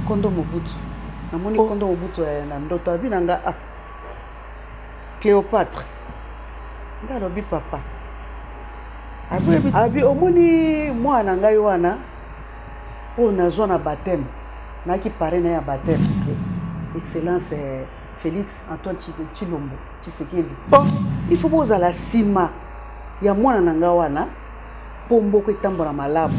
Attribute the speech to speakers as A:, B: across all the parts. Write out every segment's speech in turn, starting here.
A: Kondo Mobutu. Namoni oh. Kondo Mobutu eh, na ndoto abi na nga ah. Cléopâtre. Nga alobi papa. Abi, abi omoni mwana na ngai wana oyo nazwa na baptême. Nayaki parrain na ya baptême. Excellence eh, Félix Antoine Tshilombo Tshisekedi. Oh. Il faut bozala nsima ya mwana na nga wana mpo mboka etambola malamu.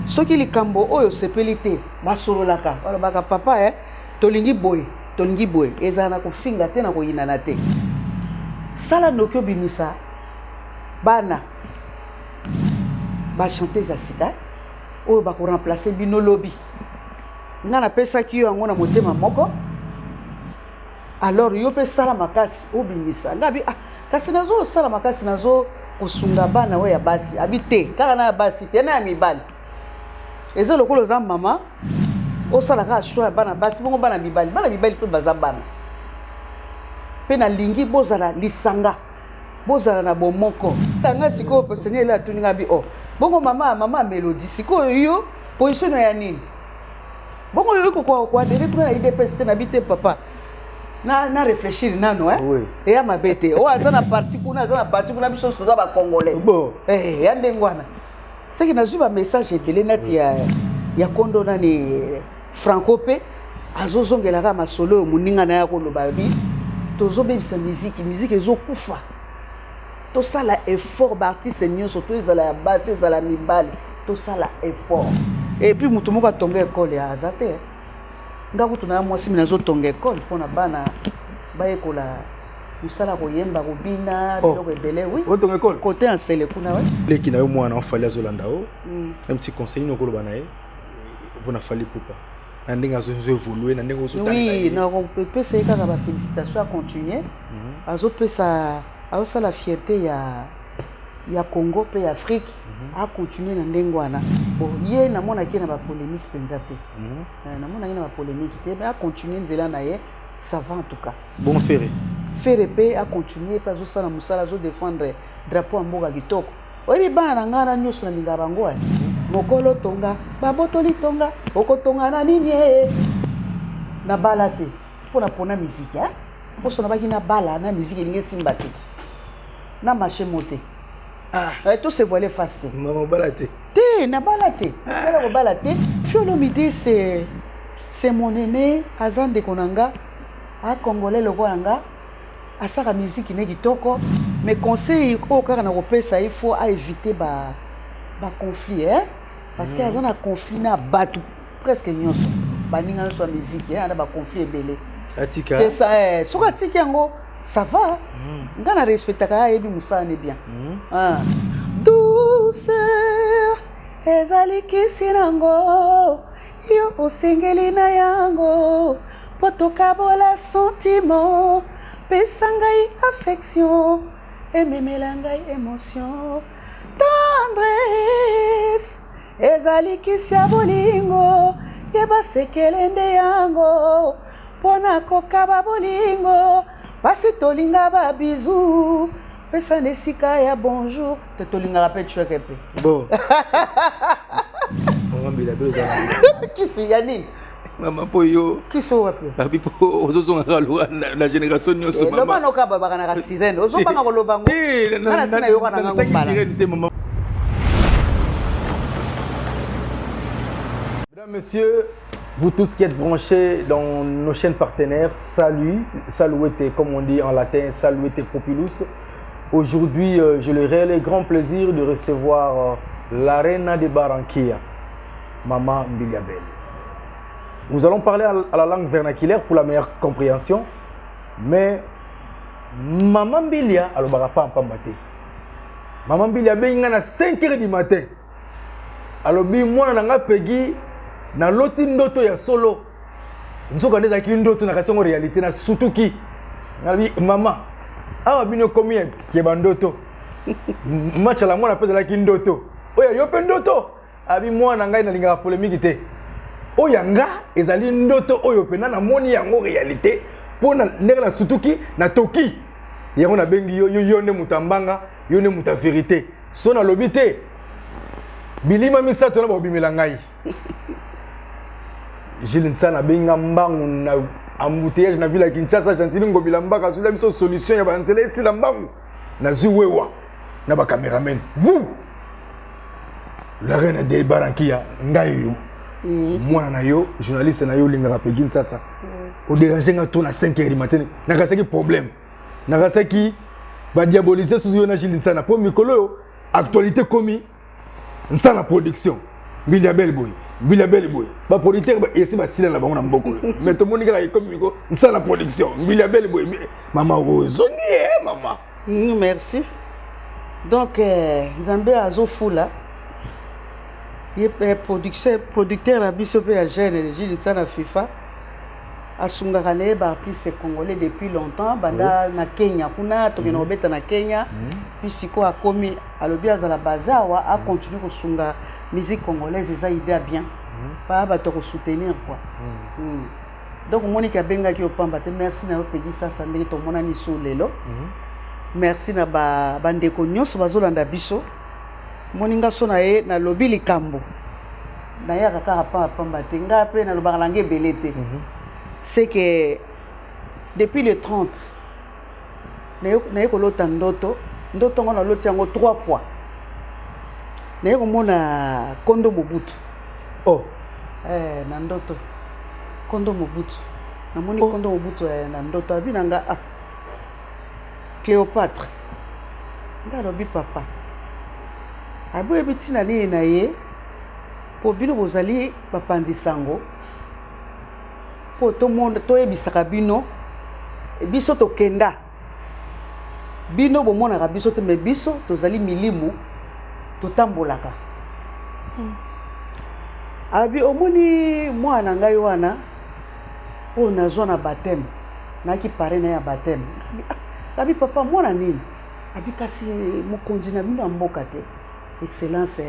A: Soki likambo oyo osepeli te, basololaka, balobaka papa eh, tolingi boye, tolingi boye. Ezala na kofinga te, na koyinana te. Sala noki obimisa bana ba chanteuse ya sika oyo bako remplacer bino lobi. Nga napesaki yo yango na motema moko. Alors yo mpe sala makasi obimisa. Nga bi ah, kasi nazo sala makasi nazo kosunga bana oyo ya basi. Abi te, kaka na ya basi te, na ya mibali. Eza lokola oza mama osala kaka choix ya bana basi bongo bana mibali. Bana mibali mpe baza bana. Mpe nalingi bozala lisanga. Bozala na bomoko. Tanga sikoyo Seigneur ele atuni nga bi oh bongo mama mama Melodie sikoyo yo position na ya nini? Bongo yo ko ko adhérer kuna na UDPS te na bi te papa. Na na réfléchir nano hein. Oui. Eya mabe te. Oh aza na parti kuna aza na parti kuna biso toza ba congolais.
B: Bon.
A: Eh ya ndenge wana. C'est que nazwi ba message ebele nati ya ya kondo nani Franco pe azozongela kaka masolo oyo moninga na ye akoloba bi tozobebisa miziki miziki ezokufa tosala effort baartiste nyonso to ezala ya basi ezala ya mibali tosala effort epuis moto moko atonga ekole ya aza te nga kutu na ya mwasi mi nazotonga ekole mpona bana bayekola mosala koyemba kobina
B: oh.
A: biloko ebele wi
B: otonga ekole
A: kote ya nsele kuna we
B: leki na yo mwana ofali azolanda o un petit conseil nini okoloba na ye mpona Fally Ipupa na ndenge azo évoluer na ndenge ozotalela
A: oui nakopesa ye kaka bafélicitation acontinue mhm. azopesa azosala fierté ya ya Congo mpe ya Afrique mm -hmm. acontinue na ndenge wana bon ye namonaki ye na bapolémique mpenza te mm -hmm. namonaki na bapolémique te mais acontinue nzela na ye ça va en tout cas
B: bon Ferre
A: Ferre mpe acontinue mpe azosala mosala azodefendre drapeau ya mboka kitoko Oyebi bana na ngai na nyonso nalingaka bango eh. Mokolo tonga babotoli tonga okotonga na nini eh. Na bala te mpo na pona miziki eh. Mposo nabaki na bala na miziki elingi esimba te na marché mo te
B: ah.
A: Eh, to se voiler face te.
B: Mama obala te.
A: Te na bala te. Ah. Bala kobala te. Fiolomide c'est c'est mon aîné aza ndeko na nga a congolais lokola nga. Asaka musique ne kitoko mais conseil oyo kaka na kopesa il faut a éviter ba ba conflit hein parce que aza na conflit na batu presque nyonso baninga nyonso ya musique hein ana ba conflit ebele
B: atika
A: c'est ça eh, soki atiki yango ça va mm. nga na respectaka ye ayebi mosala ne bien mm. ah. Douceur ezali kisi nango yo osengeli na yango mpo tokabola sentiment pesa ngai affection ememela ngai emotion tendresse ezali kisi ya bolingo yeba sekele nde yango mpo na kokaba bolingo basi tolinga ba bisous pesa na esika ya bonjour te tolingaka mpe tshweke mpe
B: bon mama mbila belo ozala
A: kisi ya nini
B: mama mpo yo
A: kisi oyo wapi
B: babi mpo ozozongaka loka na génération nyonso
A: eh, loba noka babakanaka sirene ozobanga koloba ngo nga na sina yoka na ngango mbala
B: sirene te mama. Mesdames, Messieurs, vous tous qui êtes branchés dans nos chaînes partenaires, salut, saluete, comme on dit en latin, saluete populus. Aujourd'hui, euh, j'ai le réel et grand plaisir de recevoir euh, la reine de Barranquilla, Maman Mbilia Bel. Nous allons parler à la langue vernaculaire pour la meilleure compréhension, mais Maman Mbilia, alobaka pas pamba te. Maman Mbilia abengi nga na 5 heures du matin. Alobi mwana na nga Peggy naloti ndoto ya solo. Nzoka nde ezalaki ndoto na kasi yango réalité na sutuki. Nalobi mama, awa bino ekomi ya bandoto. Machala mwana mpe ezalaki ndoto. Oyo yo mpe ndoto. Abi mwana ngai nalingaka polémique te. Oyo ya nga ezali ndoto oyo mpenza namoni yango réalité mpo na ndenge nasutuki natoki yango nabengi yo yo nde moto ya mbanga yo nde moto ya vérité so nalobi te bilima misato na bakobimela ngai. Gilles Nsana abenga mbangu na embouteillage na ville ya Kinshasa. Gentiny Ngobila Mbaka azwila biso solution ya banzela esila mbangu. Nazwi wewa na bacameraman wu la reine de Barankia, ngai yo mwana na yo, journaliste na yo olingaka Pegi Nsasa, odérange nga to na 5 heures du matin. Nakasaki problème, nakasaki badiabolise susu yo na Gilles Nsana, mpo mikolo oyo actualité komi Nsana Production, Mbili ya bele boye, Mbili ya bele boye. Baproducteur esi basila na bango na mboka oyo, mais tomoni kaka ekomi miko Nsana Production, Mbili ya bele boye. Mama, ozongi e mama.
A: Merci. Donc Nzambe azofula ye production, producteur na biso mpe ya jeune Gilles Nsana FIFA, asungaka na ye baartiste congolais depuis longtemps, banda na Kenya kuna tokende kobeta na Kenya. Puis sikoyo akomi, alobi azala baza awa, acontinue kosunga musique congolaise. Eza idée ya bien, paa bato ya kosoutenir quoi. Donc omoniki abengaki yo pamba te. Merci na yo Pegi Sasa, ndenge tomonani so lelo. Merci na bandeko nyonso bazolanda biso. Moninga so na ye nalobi likambo, nayaka kaka pamba pamba te. Ngai mpe nalobaka na ngai ebele te. C'est que depuis le 30 naye kolota ndoto. Ndoto yango naloti yango trois fois. Naye komona Kondo Mobutu.
B: Oh.
A: Eh, na ndoto Kondo Mobutu namoni. Oh. Kondo Mobutu na ndoto abi na nga: "Ah, Cléopâtre." Nga alobi: "Papa." Abi: "Oyebi ntina nini na ye mpo bino bozali bapanzi sango, mpo toyebisaka bino biso tokenda, bino bomonaka biso te, mais biso tozali milimu, totambolaka." Abi: "Omoni mwana na ngai wana oyo nazwa na baptême, nayaki parrain na ye ya baptême." Abi: "Papa, mwana nini?" Abi: "Kasi mokonzi na bino ya mboka te, Excellence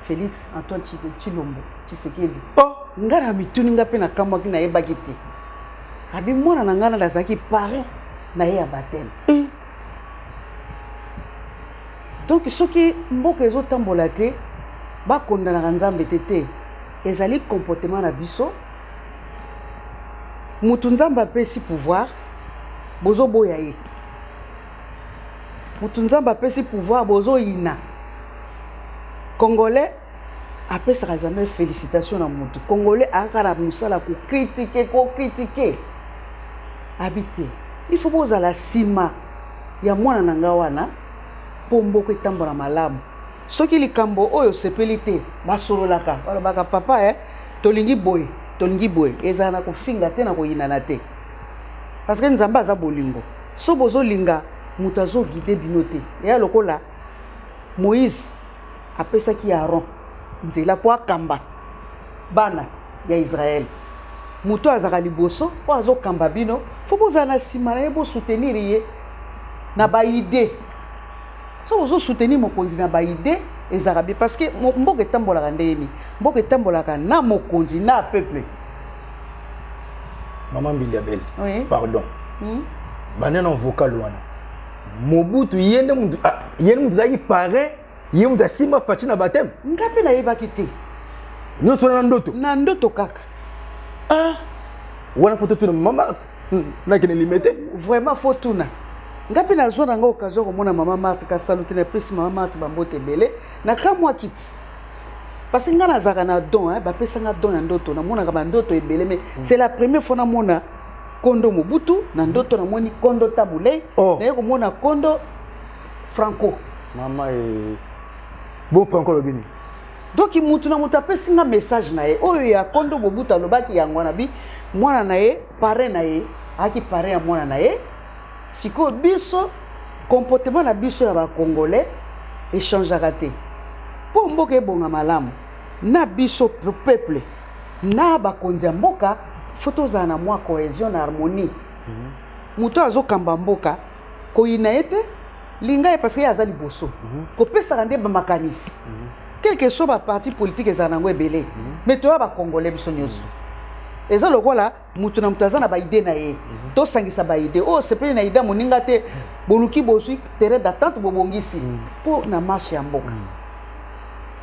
A: Félix Antoine Tshilombo Tshisekedi."
B: Oh.
A: Ngai na mituni, nga mpe nakamwaki, nayebaki te. Abi: "Mwana na ngai nazalaki parrain na ye ya baptême." Donc soki mboka ezotambola te, bakondanaka Nzambe te. Te, ezali comportement na biso. Mutu Nzambe apesi pouvoir, bozoboya ye. Mutu Nzambe apesi pouvoir, bozoyina. Congolais apesaka jamais félicitation na mutu. Congolais akaka na mosala kocritiquer, kocritiquer. Abi te, il faut bozala nsima ya mwana na nga wana mpo mboka etambola malamu. Soki likambo oyo osepeli te, basololaka, balobaka: "Papa, tolingi boye, tolingi boye." Ezala na kofinga te, na koyinana te, parce que Nzambe aza bolingo. So bozolinga moto azoguider bino te, eya lokola Moïse apesaki Aaron nzela mpo akamba bana ya Israele. Moto azalaka liboso oyo azokamba bino, faut bozala na nsima na ye, bosoutenir ye na baidées. So ozosoutenir mokonzi na baidées, ezalaka bien, parce que mboka etambolaka ndenge nini? Mboka etambolaka na mokonzi na peuple.
B: Mama Mbilia Bel.
A: Oui.
B: Pardon. Bande na vocal wana, Mobutu ye nde mutu, ah, ye nde mutu azalaki parrain, ye mutu asimba Fatshi na baptême?
A: Nga mpe nayebaki te.
B: Nyonso wana na ndoto?
A: Na ndoto kaka.
B: Ah, wana faut totuna Mama Marthe nakende Limete.
A: Vraiment, faut tuna. Nga mpe nazwa na nga occasion komona Mama Marthe Kasalu te. Napesi Mama Marthe bambote ebele. Nakamwaki ti, parce que nga nazalaka na don, hein, bapesanga don ya ndoto, namonaka bandoto ebele, mais c'est la première fois namona Kondo Mobutu na ndoto. Namoni Kondo Tabu Ley.
B: Oh.
A: Naye komona Kondo Franco.
B: Mama e bon, Franco alobi nini?
A: Donc mutu na moto apesi nga message na ye. Oyo ya Kondo Mobutu alobaki yango wana bi mwana na ye, parrain na ye, ayaki parrain ya mwana na ye. Sikoyo biso, comportement na biso ya bacongolais echangeaka te. Mpo mboka ebonga malamu, na biso peuple na bakonzi ya mboka, faut tozala na mwa cohésion na harmonie. Moto azokamba mboka, koyina ye te, linga ye, parce que ye aza liboso. Kopesaka nde bamakanisi, quel que soit baparti politique ezala nango ebele, mais toya bacongolais biso nyonso. Eza lokola moto na moto aza na baidées na ye, tosangisa baidées. Oyo osepeli na idée moninga te, boluki, bozwi terrain d'attente, bobongisi mpo na marche ya mboka.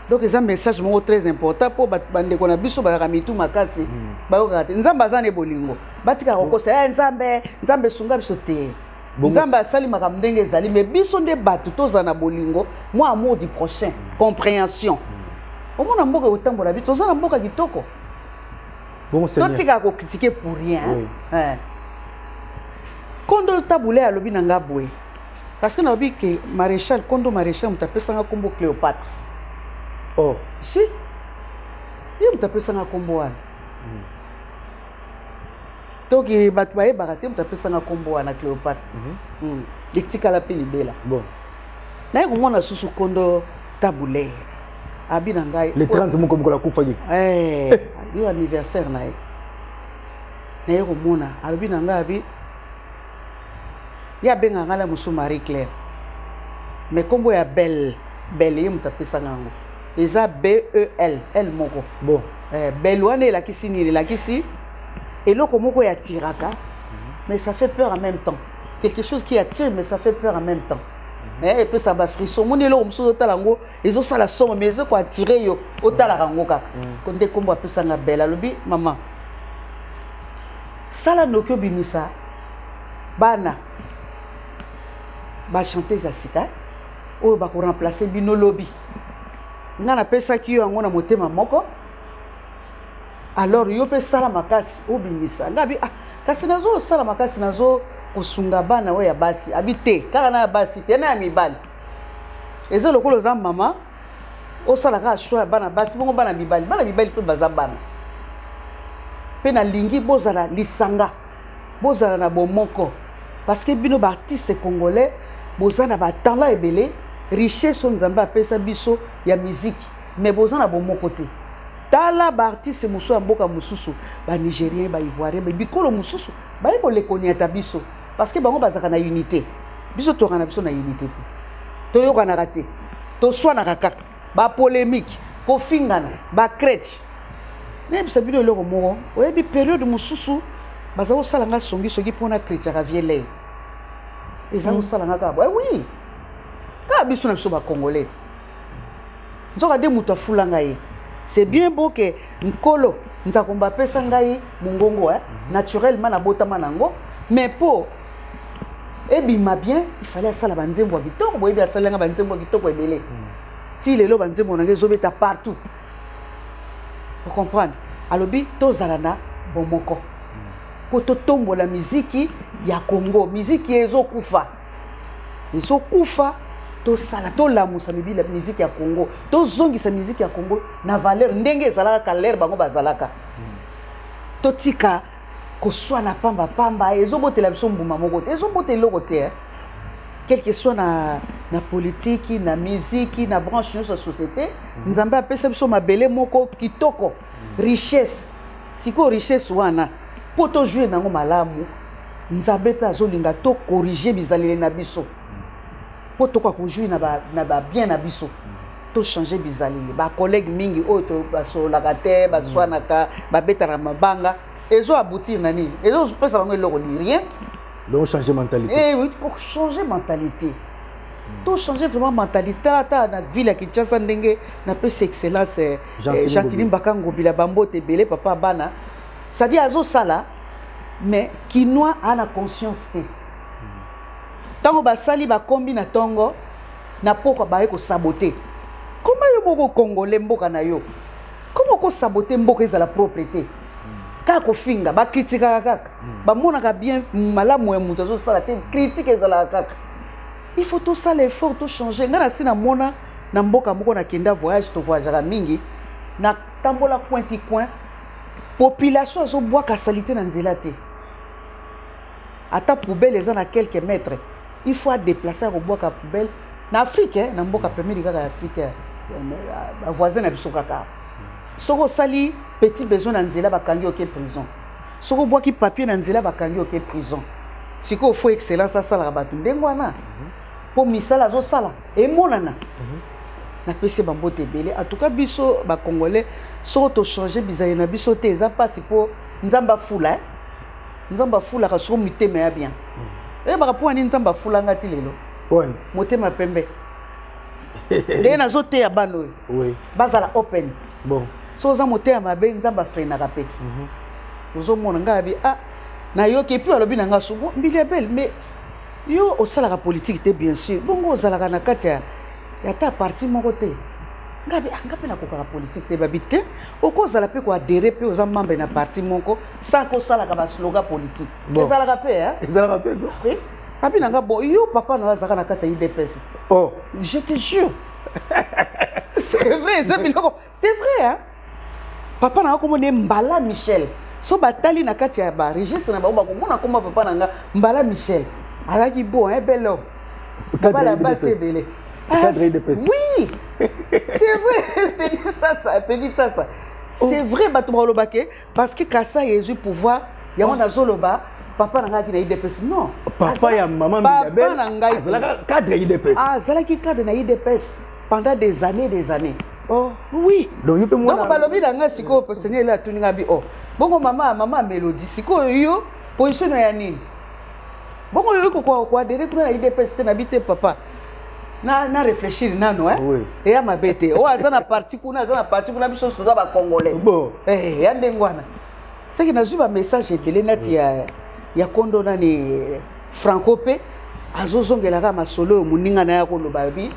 A: Donc eza message moko très important mpo bandeko na biso bazalaka mitu makasi, bayokaka te. Nzambe aza na bolingo, batikaka kokosa ya Nzambe. Nzambe esunga biso te. Nzambe asali makambo ndenge ezali, mais biso nde bato tozala na bolingo, mwa amour du prochain, compréhension. Omona mboka ekotambola. Bi toza na mboka kitoko.
B: Bon Seigneur.
A: Totikaka kocritiquer pour rien.
B: Oui.
A: Eh. Kondo Tabu Ley alobi na nga boye, parce que nalobi ke maréchal Kondo, maréchal moto apesanga nkombo Cléopâtre.
B: Oh.
A: Si ye moto apesanga nkombo wana, toki bato bayebaka te, moto apesanga nkombo wana Cléopâtre. Etikala mpe libela.
B: Bon.
A: Naye komona susu Kondo Tabu Ley abi na ngai.
B: Le 30 moko mokolo akufaki.
A: Eh, yo anniversaire na ye, naye komona, alobi na ngai, abi ye abengaka ngai na mosu Marie Claire, mais nkombo ya Belle, Belle ye moto apesanga yango, eza Bel L moko.
B: Bon.
A: Eh, Belle wana elakisi nini? Elakisi eloko moko ya attiraka, mais ça fait peur en même temps. Quelque chose qui attire, mais ça fait peur en même temps. Eh, epesaka bafrisson. Omoni eloko mosusu, ozotala yango, ezosala somo, mais ezokoattirer yo, otalaka yango kaka. Nde nkombo apesanga Belle. Alobi: "Mama, sala noki obimisa bana bachanteuse ya sika oyo bakoremplacer bino lobi. Nga napesaki yo yango na motema moko, alors yo mpe sala makasi obimisa." Nga abi: "Ah, kasi nazosala makasi, nazo kosunga bana oyo ya basi." Abi te, kaka na ya basi te, na ya mibali. Eza lokola oza mama, osala kaka choix ya bana basi, bongo bana mibali? Bana mibali mpe baza bana mpe. Nalingi bozala lisanga, bozala na bomoko, parce que bino baartiste congolais boza na batalent ebele, richesse oyo Nzambe apesa biso ya miziki, mais boza na bomoko te. Tala baartiste mosusu ya mboka mosusu, banigérien, baivoirien, bikolo mosusu, baye kolekoniata biso, parce que bango bazalaka na unité. Biso tokaka na biso na unité te, toyokanaka te, toswanaka kaka, bapolémique, kofingana, bacrèche. Nayebisa bino eloko moko. Oyebi, période mosusu baza kosala nga songisongi mpona critiquaka vieux Ley. Eza kosala nga kaka boye. Oui, kaka biso na biso bacongolais te. Nzoka nde moto afula ngai ye. C'est bien beau ke Nkolo Nzakomba apesa ngai mongongo, eh? Naturellement nabotama nango, mais mpo ebima bien, il fallait asala banzembo ya kitoko. Boyebi, asalanga banzembo ya kitoko ebele. Ti lelo banzembo na ngai ezobeta partout, ocomprendre. Alobi tozala na bomoko mpo totombola miziki ya Congo. Miziki ezokufa, ezokufa. Tosala, tolamusa mibila miziki ya Congo, tozongisa miziki ya Congo na valeur ndenge ezalaka kalere bango bazalaka. Totika koswana pambapamba, ezobotela biso mbuma moko te, ezobotela eloko te, eh. Quel que soit na politiki, na miziki, na branche nyonso ya société. Nzambe apesa biso mabele moko kitoko, richesse. Sikoyo richesse wana, mpo tojouir nango malamu, Nzambe mpe azolinga tocorriger bizaleli na biso mpo tokoka kojouir na babien na biso. Tochanger bizaleli. Bacollègue mingi oyo basololaka te, baswanaka, babetaka mabanga, ezo aboutir na nini? Ezopesa bango eloko ni rien.
B: Donc changer mentalité.
A: Eh oui, pour changer mentalité, tochanger vraiment mentalité. Ata na ville ya Kinshasa, ndenge napesi excellence Gentiny Mbaka Ngobila bambote ebele, papa bana, c'est-à-dire azosala, mais kinois aa na conscience te. Ntango basali, bakombi na ntongo na pokwa, baye kosaboter. Koma yo moko congolais, mboka na yo, koma okosaboter mboka ezala propre te? Kaka kofinga, bacritiquaka kaka, bamonaka bien malamu ya moto azosala te, critique ezalaka kaka. Il faut tosala effort, tochanger. Ngai nasi namona na mboka moko, nakenda voyage, tovoyageaka mingi, natambola coin ti coin, population azobwaka saleté na nzela te. Ata poubelle eza na quelques mètres, il faut adéplacer ya kobwaka poubelle. Na Afrique, eh, na mboka pembeni kaka ya Afrique, bavoisin na biso kaka, soki osali petit besoin na nzela, bakangi, oke prison. Soki obwaki papier na nzela, bakangi, oke prison. Sikoyo faut excellence asalaka bato ndenge wana mpo misala azosala emonana. Napesi bambote ebele. En tout cas, biso bacongolais, soki tochanger bizali na biso te, eza mpasi mpo Nzambe afula, eh? Nzambe afulaka soko mitema ya bien. Oyebaka mpo wani Nzambe afulanga ti lelo? Motema pembe. Ndenge nazoteya bana oyo, bazala open.
B: Bon.
A: So oza motema mabe, Nzambe afreinaka mpe. Ozomona ngai abi, ah, nayoki. Et puis alobi na ngai so Mbilia Bel, mais yo osalaka politique te, bien sûr, bongo ozalaka na kati ya ata parti moko te. Ngai abi, ah, ngai mpe nakokaka politique te. Babi te, okozala mpe koadhérer mpe oza membre na parti moko sans kosalaka baslogan politique.
B: Bon.
A: Ezalaka mpe, hein?
B: Ezalaka mpe ko.
A: Oui. Papi na nga, bon, yo papa na yo azalaka na kati ya UDPS.
B: Oh.
A: Je te jure, c'est vrai, eza biloko, c'est vrai, hein? Papa na nga komona ye Mbala Michel. So batali na kati ya baregistre na bango, bakomona komba papa na nga Mbala Michel. Azalaki bon, hein, bel homme.
B: Cadre
A: Mobali ya
B: ya
A: basi
B: UDPS.
A: ebele.
B: Cadre UDPS.
A: Oui, c'est vrai, te dis ça, ça peki ça, ça c'est vrai. Bato bakoloba ke parce que Kasai ezwi pouvoir, yango nazoloba papa na ngai aki na UDPS. Non.
B: Papa ya mama
A: Papa
B: Mbilia Bel
A: na ngai
B: azalaka cadre ya UDPS.
A: Azalaki cadre na UDPS pendant des années, des années.
B: Oh.
A: Oui.
B: Donc yo mpe mwana.
A: Donc balobi na ngai sikoyo, seigneur ele atuni ngai bi, oh, bongo mama Mélodie, sikoyo yo position na ya nini? Bongo yo koadhérer kuna na UDPS te? Nabi te, papa, na réfléchir nano, hein?
B: Oui.
A: Eya mabe te. Oyo aza na parti kuna, aza na parti kuna, biso nyonso toza bacongolais.
B: Bon.
A: Eh, ya ndenge wana seki nazwi bamessage ebele nati ya kondo nani Franco mpe azozongelaka masolo oyo moninga na ye akoloba bi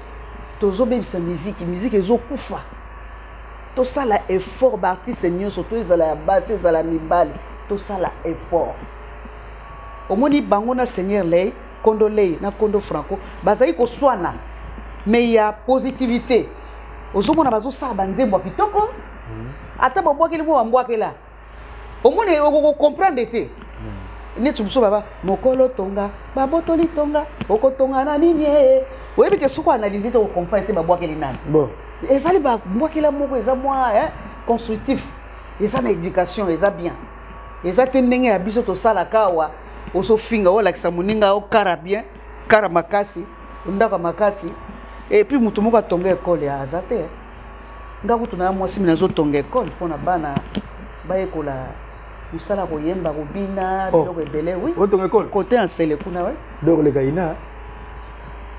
A: tozobebisa miziki, miziki ezokufa, tosala effort, baartiste nyonso to ezala ya basi, ezala ya mibali, tosala effort. Omoni bango na seigneur Lei, kondo Lei na kondo Franco bazali koswana, mais ya positivité. Ozomona bazosala banzembo ya kitoko, ata babwakeli mo bambwakela, omoni okocomprendre te. Neti mosusu baba mokolo tonga babotoli tonga, okotonga na nini? E oyebi ke soki oanalyse te, okocomprendre te babwakeli nani.
B: Bon.
A: Ezali bambwakela moko eza mwa, hein, constructif, eza na éducation, eza bien. Eza te ndenge ya biso tosalaka awa, ozofinga, olakisa moninga okara bien, kara makasi, ndako ya makasi. Et puis motu moko atonga ekole ya aza te. Nga kutu na ya mwasi mi nazotonga ekole mpona bana bayekola mosala, koyemba, kobina.
B: Oh.
A: Biloko ebele, oui.
B: Otonga ekole?
A: Kote ya Nsele kuna, we.
B: Donc oleka ina?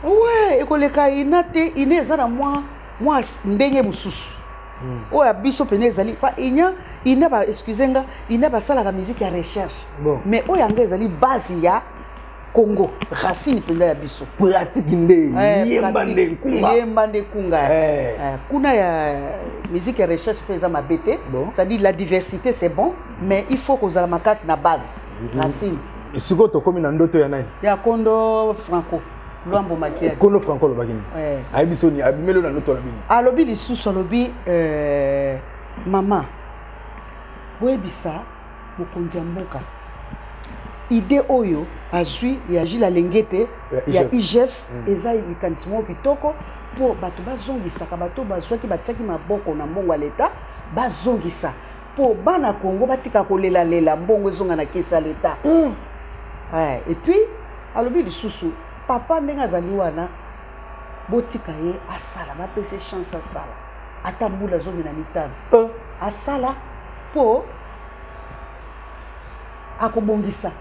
A: We, ekoleka ina te. Ina eza na mwa ndenge mosusu. Oyo ya biso pene ezali pa ina ba, excuse nga, ina basalaka musique ya recherche.
B: Bon.
A: Mais oyo yanga ezali base ya Congo, racine mpenza ya biso.
B: Pratique nde.
A: Eh,
B: yemba
A: pratique.
B: Nde nkunga.
A: Yemba nde kunga.
B: Eh.
A: Eh, kuna ya musique ya recherche mpe eza mabe te.
B: Bon.
A: C'est-à-dire, la diversité, c'est bon, mais il faut kozala makasi na base, racine.
B: Sikoyo tokómi na ndoto ya nani?
A: Ya kondo Franco Lwambo Makiadi.
B: Kondo Franco alobaki nini?
A: Eh.
B: Ayebi so nini? Abimeli na ndoto alobi nini?
A: Alobi lisusu, alobi mama, boyebisa mokonzi ya mboka idée oyo azwi ya Jules Alingete
B: ya
A: ya
B: IGF.
A: IGF eza likanisi moko kitoko mpo bato bazongisaka, bato bazwaki, batiaki maboko na mbongo ya leta, bazongisa mpo bana Kongo batika kolelalela, mbongo ezonga na kesi ya leta. Ouais. Et puis alobi lisusu, papa ndenge azali wana, botika ye asala, bapesa ye chance asala ata mbula 15. Asala mpo akobongisa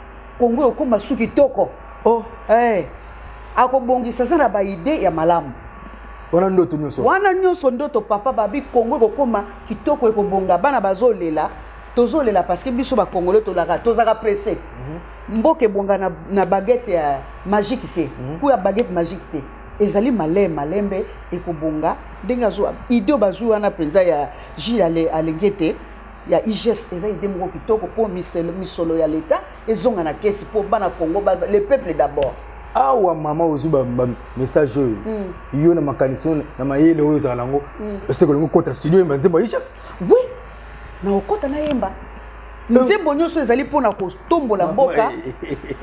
A: Kongo, ekóma su kitoko.
B: Oh.
A: Eh, akobongisa, aza na baidée ya malamu.
B: Wana ndoto nyonso?
A: Wana nyonso ndoto papa. Babi Kongo ekokóma kitoko, ekobonga. Bana bazolela, tozolela parce que biso bacongolais tolaka, tozalaka pressé. Mboka ebonga na baguette ya magique te, ku ya baguette magique te. Ezali malembe malembe ekobonga. Ndenge azwa idée oyo bazwi wana mpenza ya Jules Alingete ya IGF, eza idée moko kitoko mpo misolo ya leta ezonga na kesi mpo bana Congo baza, le peuple d'abord.
B: Awa mama ozwi bamessage oyo, yo na makanisi oyo, na mayele oyo ozala nango, eseke olingi okota studio oyemba nzembo ya IGF?
A: Oui, na okota, nayemba nzembo nyonso ezali mpona kotombola mboka,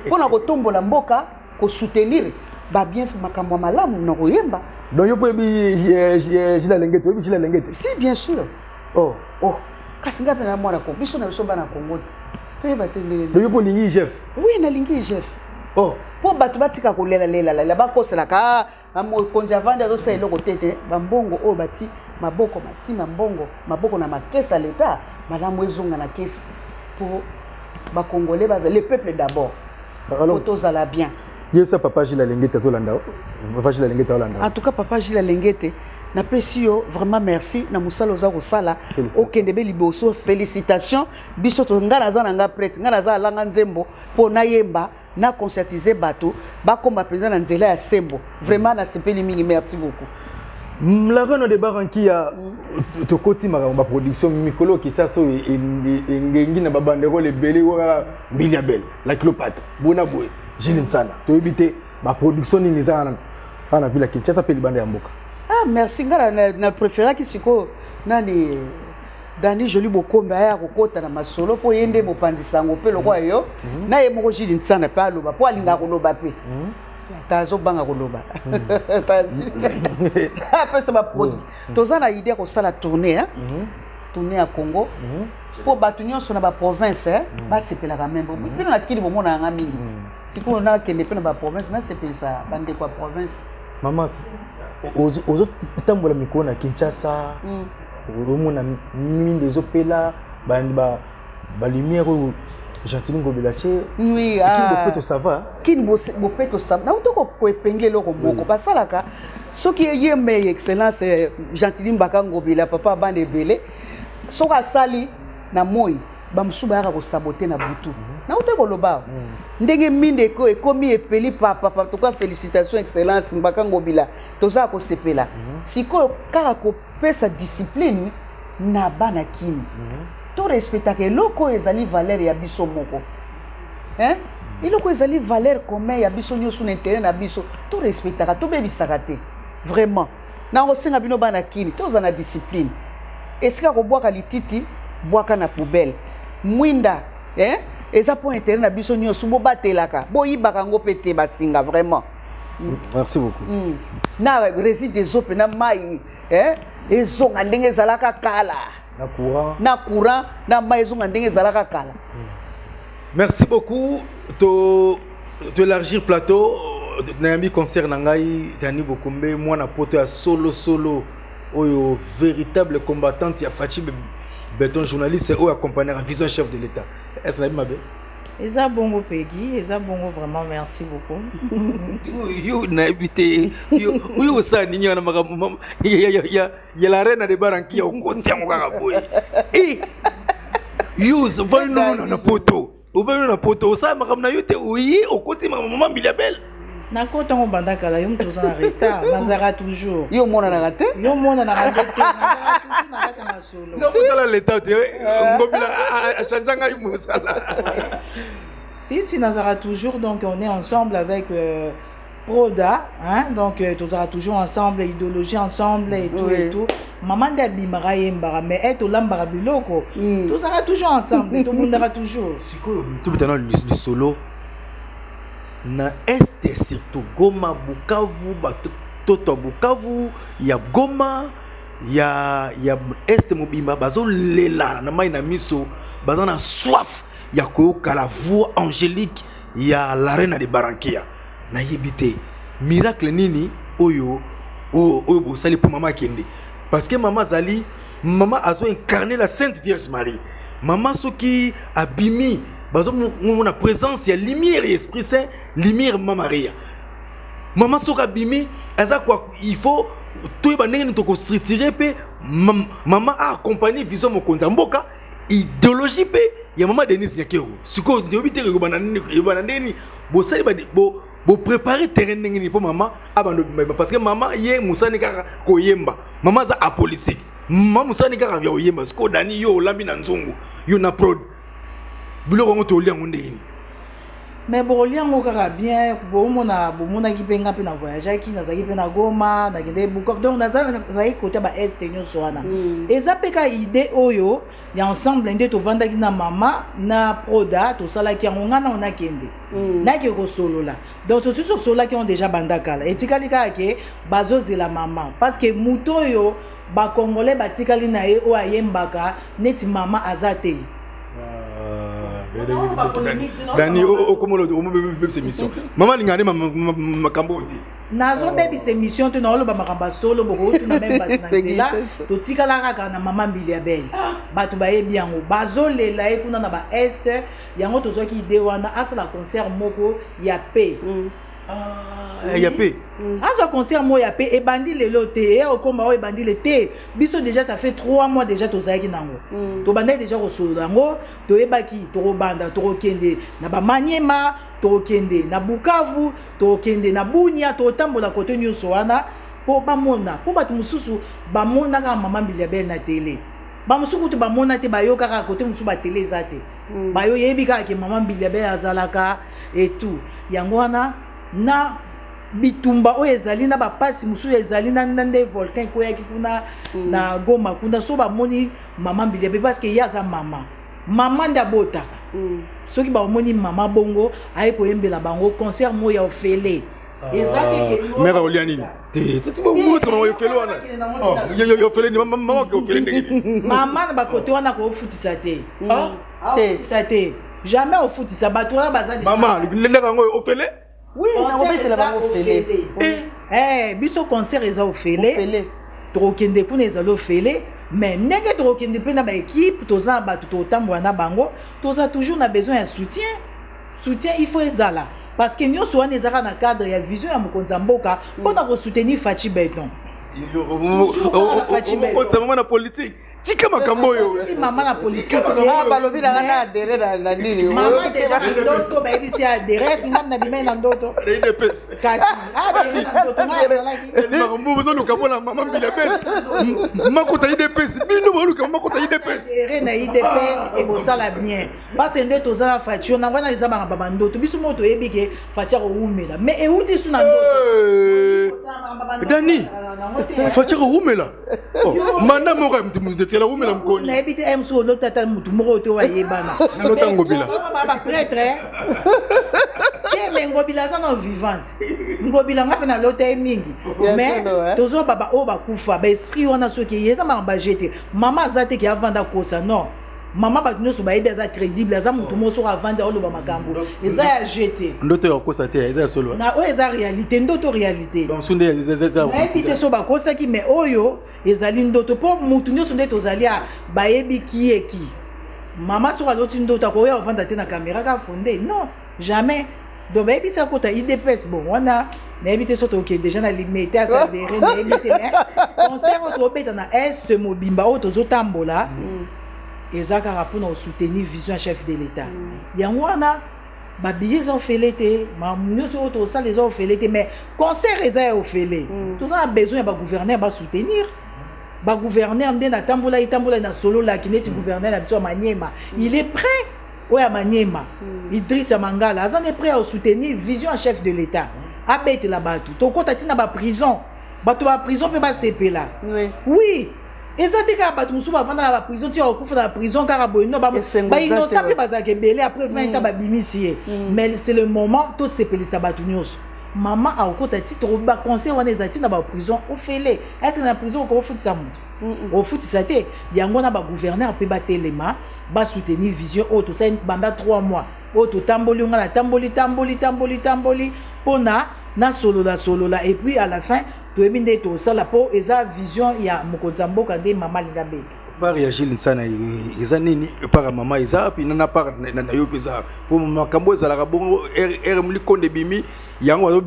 A: mpona kotombola mboka, kosoutenir babien, makambo ya malamu na koyemba.
B: Donc yo mpo oyebi Jules Alingete? Oyebi Jules Alingete?
A: Si, bien sûr.
B: Oh.
A: Oh, kasi ngai mpe na mwana Kongo, biso na biso bana Kongo toyeba te ndenge.
B: Donc yo mpo olingi IGF?
A: Oui, nalingi IGF.
B: Oh.
A: Mpo bato batika kolelalela, bakoselaka mokonzi avandi azosala eloko te te. Bambongo oyo bati maboko, bati mambongo maboko na makesi ya leta, malamu ezonga na kesi mpo bacongolais baza, le peuple d'abord, po tozala bien.
B: Yebisa papa Gilles Alengete azolanda, papa Gilles Alengete azolanda.
A: En tout cas, papa Gilles Alengete, napesi yo vraiment merci na mosala oza kosala. Okende be liboso, félicitation. Biso to ngai naza na nga prête, ngai naza alanga nzembo mpo nayemba na conscientiser bato bakóma mpenza na nzela ya sembo. Vraiment nasepeli mingi, merci beaucoup.
B: La reine de Barankia, tokoti makambo baproduction. Mikolo Kinshasa oyo engengi na babanderole ebele kaka Mbilia Bel, la Cléopâtre, bona boye Gilles Nsana. Toyebi te baproduction nini eza wana na ville ya Kinshasa mpe libanda ya mboka.
A: Ah, merci. Ngai na préféraki sikoyo nani, Dani Joli Bokombe aya kokota na masolo mpo ye nde mopanzi sango mpe lokola yo na ye moko Gilles Nsana mpe aloba, mpo alingaka koloba mpe ata azobanga koloba, apesa baproduit. Toza na idée ya kosala tournée, tournée ya Congo, mpo bato nyonso na baprovince basepelaka. Même bino na kili bomona yanga mingi te. Sikoyo nakende mpe na baprovince, nasepelisa bandeko ya province.
B: Mama, ozotambola mikolo na Kinshasa, omona minda ezopela, balumière oyo Gentiny Ngobila tie.
A: Oui.
B: Kini bopeto, ça va?
A: Kini bopeto, ça. Nauti koepenge eloko moko basalaka soki ye excellence Gentiny Mbaka Ngobila, papa bana ebele, soki asali na moi, bamosusu bayaka kosaboter na butu. Nauti koloba ndenge minde ekomi epeli papapa. Toka félicitation, excellence Mbaka Ngobila, toza kosepela. Sikoyo kaka kopesa discipline na bana Kini, torespectaka eloko oyo ezali valeur ya biso moko, hein? Eloko ezali valeur commun ya biso nyonso na intérêt na biso, torespectaka, tobebisaka te. Vraiment nakosenga bino bana Kini, toza na discipline. Esika kobwaka lititi, bwaka na poubelle. Mwinda, eh? Eza mpo intérêt na biso nyonso, bobatelaka, boyibaka yango mpe te, basinga vraiment.
B: Merci beaucoup.
A: Na régie des eaux mpe na mai, eh? Ezonga ndenge ezalaka kala.
B: Na courant.
A: Na courant, na mai, ezonga ndenge ezalaka kala.
B: Merci beaucoup. To to élargir plateau. Nayambi concert na ngai Dani Bokombe, mwana poto ya solo solo oyo, véritable combattante ya Fatshi Béton, journaliste oyo accompagnera vision chef de l'État. Est-ce na mabe?
C: Eza bongo, Pegi, eza bongo vraiment, merci beaucoup.
B: Yo nayebi te yo osala nini wana, makambo ya la reine de Baranki ya okoti yango kaka boye. Yo ovandi nono na poto, ovandi na poto, osala makambo na yo te, oye okoti makambo mama Mbilia Bel.
C: Nakota ngo banda kala. Yo moto oza na retard, nazalaka toujours.
A: Yo omonanaka te.
C: Yo omonanaka nde te, nazalaka toujours na kati ya masolo.
B: Mosala leta te, Ngobila achange ngai mosala.
C: Si si, nazalaka toujours. Donc on est ensemble avec Proda, hein? Donc tozalaka toujours ensemble, idéologie ensemble et tout. Et tout, mama nde abimaka, ayembaka, mais e tolambaka biloko, tozalaka toujours ensemble, tobundaka toujours.
B: Sikoyo tobeta na lisolo na Est, surtout Goma, Bukavu. Batoto ya Bukavu, ya Goma, ya Est mobimba bazolela na mai na miso, baza na soif ya koyoka la voix angélique ya la reine de Barankia. Nayebi te miracle nini oyo bosali mpo mama akende, parce que mama azali, mama azo incarner la Sainte Vierge Marie. Mama soki abimi, bazomona présence ya lumière ya Esprit Saint, lumière mama Maria. Mama soki abimi aza kwa, il faut toyeba ndenge nini tokostructure mpe mama aaccompagne vision mokonzi ya mboka, idéologie mpe ya mama Denise Nyakeru. Sikoyo toyebi te ekobanda ndenge nini bosali, boprépare terrain ndenge nini mpo mama abanda obima, parce que mama ye mosani kaka koyemba, mama aza apolitique, mama mosani kaka ya koyemba. Sikoyo Dani, yo olambi na nzungu, yo na prod, biloko yango tolia yango ndenge nini?
C: Mais bokolia yango kaka bien. Bomona, bomonaki mpe nga mpe na voyageaki, nazalaki mpe na Goma, nakendaki Bukavu, donc nazalaki côté baest nyonso wana. Eza mpe ka idée oyo ya ensemble nde tovandaki na mama na Proda, tosalaki yango. Ngai nao nakende, nake kosolola. Donc totusi tosololaki yango déjà banda kala, etikali kaka ke bazozela mama, parce que moto oyo bacongolais batikali na ye oyo ayembaka neti mama aza te.
B: Dani, okomona omobebisa émission. Mama alingaka nde makambo oyo te.
C: Nazobebisa émission te, naoloba makambo ya solo. Bokotuna même bato na nzela. Totikala kaka na mama Mbilia Bel, bato bayebi yango, bazolela ye kuna na baest. Yango tozwaki idée wana, asala concert moko ya paix.
B: Ah, ya pe.
C: Azwa concert moko ya pe. Ebandi lelo te, eya kokóma oyo ebandi le te. Biso déjà, ça fait 3 mois déjà tozalaki nango. Tobandaki déjà kosolola yango, toyebaki tokobanda, tokokende na Bamaniema, tokokende na Bukavu, tokokende na Bunia, tokotambola kote nyonso wana mpo bamona, mpo bato mosusu bamonaka mama Mbilia Bel na tele, bamosusu kutu bamona te, bayokaka kote mosusu batele eza te. Bayoyebi kaka ke mama Mbilia Bel azalaka et tout. Yango wana na bitumba oyo ezali na bapasi mosusu ezali na nde volcan ekweyaki kuna na Goma kuna. So bamoni mama Mbilia Bel, parce que ye aza mama, mama nde abotaka. Soki bamoni mama bongo aye koyembela bango concert moko ya ofele, eza te ke
B: Mare olia nini te, ofele wana ofele nini? Mama ke ofele ndenge nini?
C: Mama na bakote wana koofutisa te.
B: Ah?
C: Ofutisa te, jamais ofutisa bato wana baza déjà.
B: Mama leleka yango ofele.
A: Oui, nakobetela bango ofele.
C: Eh, biso concert eza ofele.
A: Ofele.
C: Tokokende kuna, ezali ofele, mais ndenge tokokende mpe na baéquipe, toza na bato tokotambola na bango. Toza toujours na besoin ya soutien. Soutien il faut ezala, parce que nyonso wana ezaka na cadre ya vision ya mokonzi ya mboka mpona kosoutenir Fatshi Béton.
B: Okotisa mama na politique, tika makambo oyo.
C: Si mama na politique.
A: Ah, balobi nanga na adhérer na nini.
C: Mama déjà na ndoto bayebisi adhérer. Esi ngam na bimai na ndoto.
B: Na UDPS.
C: Kasi adhérer na ndoto ngai azalaki.
B: Makambo bozoluka mpona mama Mbilia Bel makota UDPS, bino boluka makota UDPS.
C: Adhérer na UDPS ekosala bien, parce que nde toza na Fatshi na wana, eza makambo ya bandoto. Biso moko toyebi ke Fatshi akowumela, mais euti su na ndoto.
B: Dani, Fatshi akowumela manda moko ya mutu etiela wumela mokoni.
C: Nayebi te, mosu olota ata mutu moko te oyo ayebana.
B: Nalota Ngobila.
C: Baprêtre te, mais Ngobila aza na vivante. Ngobila nga mpe nalota ye mingi, mais tozwa baba oyo bakufa, baesprit wana soki ye eza makambo baje te. Mama aza te ke avanda kosa, non. Mama, bato nyonso bayebi aza crédible, aza motu moko soki avandi aoloba makambo eza ya je te.
B: Ndoto ya kokosa te, eza ya solo.
C: Na oyo eza réalité, ndoto réalité.
B: Donc so nde
C: Nayebi te so bakosaki, mais oyo ezali ndoto, mpo mutu nyonso nde tozali a bayebi kieki. Mama soki aloti ndoto, akoya ovanda te na caméra ka fonde, non, jamais. Donc bayebisi akota UDPS. Bon, wana nayebi te so tokende déjà na Limete asadere, nayebi te. Mais concert oyo tobeta na Est mobimba oyo tozotambola eza kaka mpona kosoutenir vision ya chef de l'État. Yango wana babillet eza ofele te, nyonso oyo tosala eza ofele te, mais concert eza ya ofele. Toza na besoin ya bagouverneur basoutenir, bagouverneur nde natambolaki tambolaki nasololaki neti gouverneur na biso ya Maniema, il est prêt. Oyo ya Maniema, Idrissa Mangala, aza nde prêt ya kosoutenir vision ya chef de l'État, abetela bato. Tokɔta ntina baprison, bato baprison mpe basepela. Oui, eza te kaka bato mosusu bavanda na baprison ti bakokufa na baprison kaka boye, no. Bainnocent mpe bazalaka ebele, après 20 ans babimisi ye. Mais c'est le moment tosepelisa bato nyonso. Mama akokota ti baconcert wana eza ntina baprison ofele. Est ce que na prison okofutisa moto? Ofutisa te. Yango wana bagouverneur mpe batelema, basoutenir vision oyo tosali banda 3 mois oyo totamboli. Nga natamboli, tamboli, tamboli, tamboli mpona nasolola solola, et puis à la fin toyebi nde tosala, mpo eza vision ya mokonzi ya mboka nde mama alinga bete.
B: Part ya Gilles Nsana eza nini? Part ya mama eza wapi? Na part na yo mpe eza, mpo makambo ezalaka bongo ere likonde ebimi yango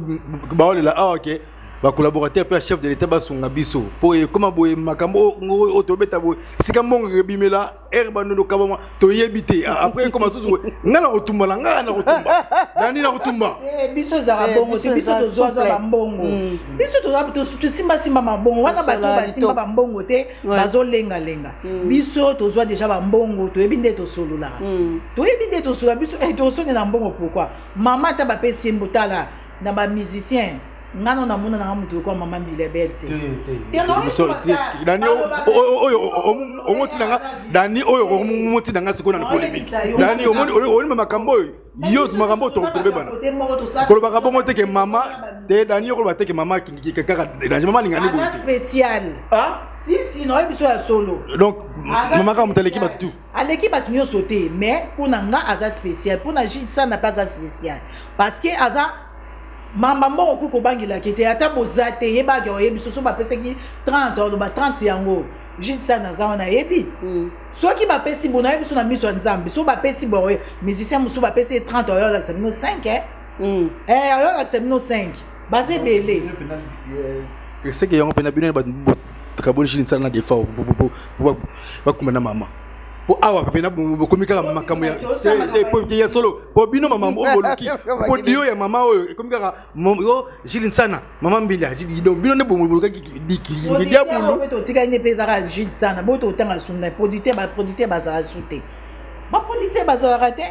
B: baolela awa ke bacollaborateur mpe ya chef de l'État basunga biso, mpo ekóma boye. Makambo oyo tobeta boye, sika mbongo ebimela ere bandondo kabama, toyebi te. Après ekóma susu boye, ngai na kotumba na ngai na kotumba nani na kotumba.
C: Biso ezalaka bongo te. Biso tozwazwa bambongo, biso tosimbasimba mabongo wana. Bato basimba bambongo te, bazolengalenga. Biso tozwa déjà bambongo, toyebi nde tosololaka, toyebi nde tosolola. Biso tosoni na mbongo. Pourquoi mama ata bapesi ye mbotala na bamusicien? Nga no namona nanga moto lokola mama Mbilia Bel te.
B: Dani oyo omoti nanga, Dani oyo omoti nanga sikoyo na polémique. Dani, omoni makambo oyo yo, makambo oyo tobebana, kolobaka bongo te ke mama te. Dani, okoloba te ke mama kaka danger, mama alingani boye te.
C: Spécial, si si, naoyebi biso ya solo.
B: Donc mama kaka moto aleki bato tu?
C: Aleki bato nyonso te, mais mpo na nga aza spécial, mpo na Gilles Sana mpe aza spécial, parce que aza mamba mbongo okoki kobangelaki te. Ata boza te, yebaki oyebi soso bapesaki 30, oloba 30 yango Gilles Sana aza wana, ayebi. Soki bapesi bo, nayebi so na miso ya Nzambe, so bapesi boye musicien mosusu bapesi ye 30, oyo olakisa bino 5. Eh, ayolakisa bino 5, baza ebele.
B: Eseke yango mpena bino bato bokaboli Gilles Nsana na Defao, bakuma na mama, po awa mpena bokomi kaka makambo ya te, po ya solo, po bino mama oyo boluki, po dio ya mama oyo ekomi kaka yo Gilles Nsana, mama Mbilia. Donc bino nde bolukaki diabulu.
C: Mpe totikali nde mpe ezaka Gilles Sana bo totanga suna producteur. Baproducteur bazala su te, baproducteur bazalaka te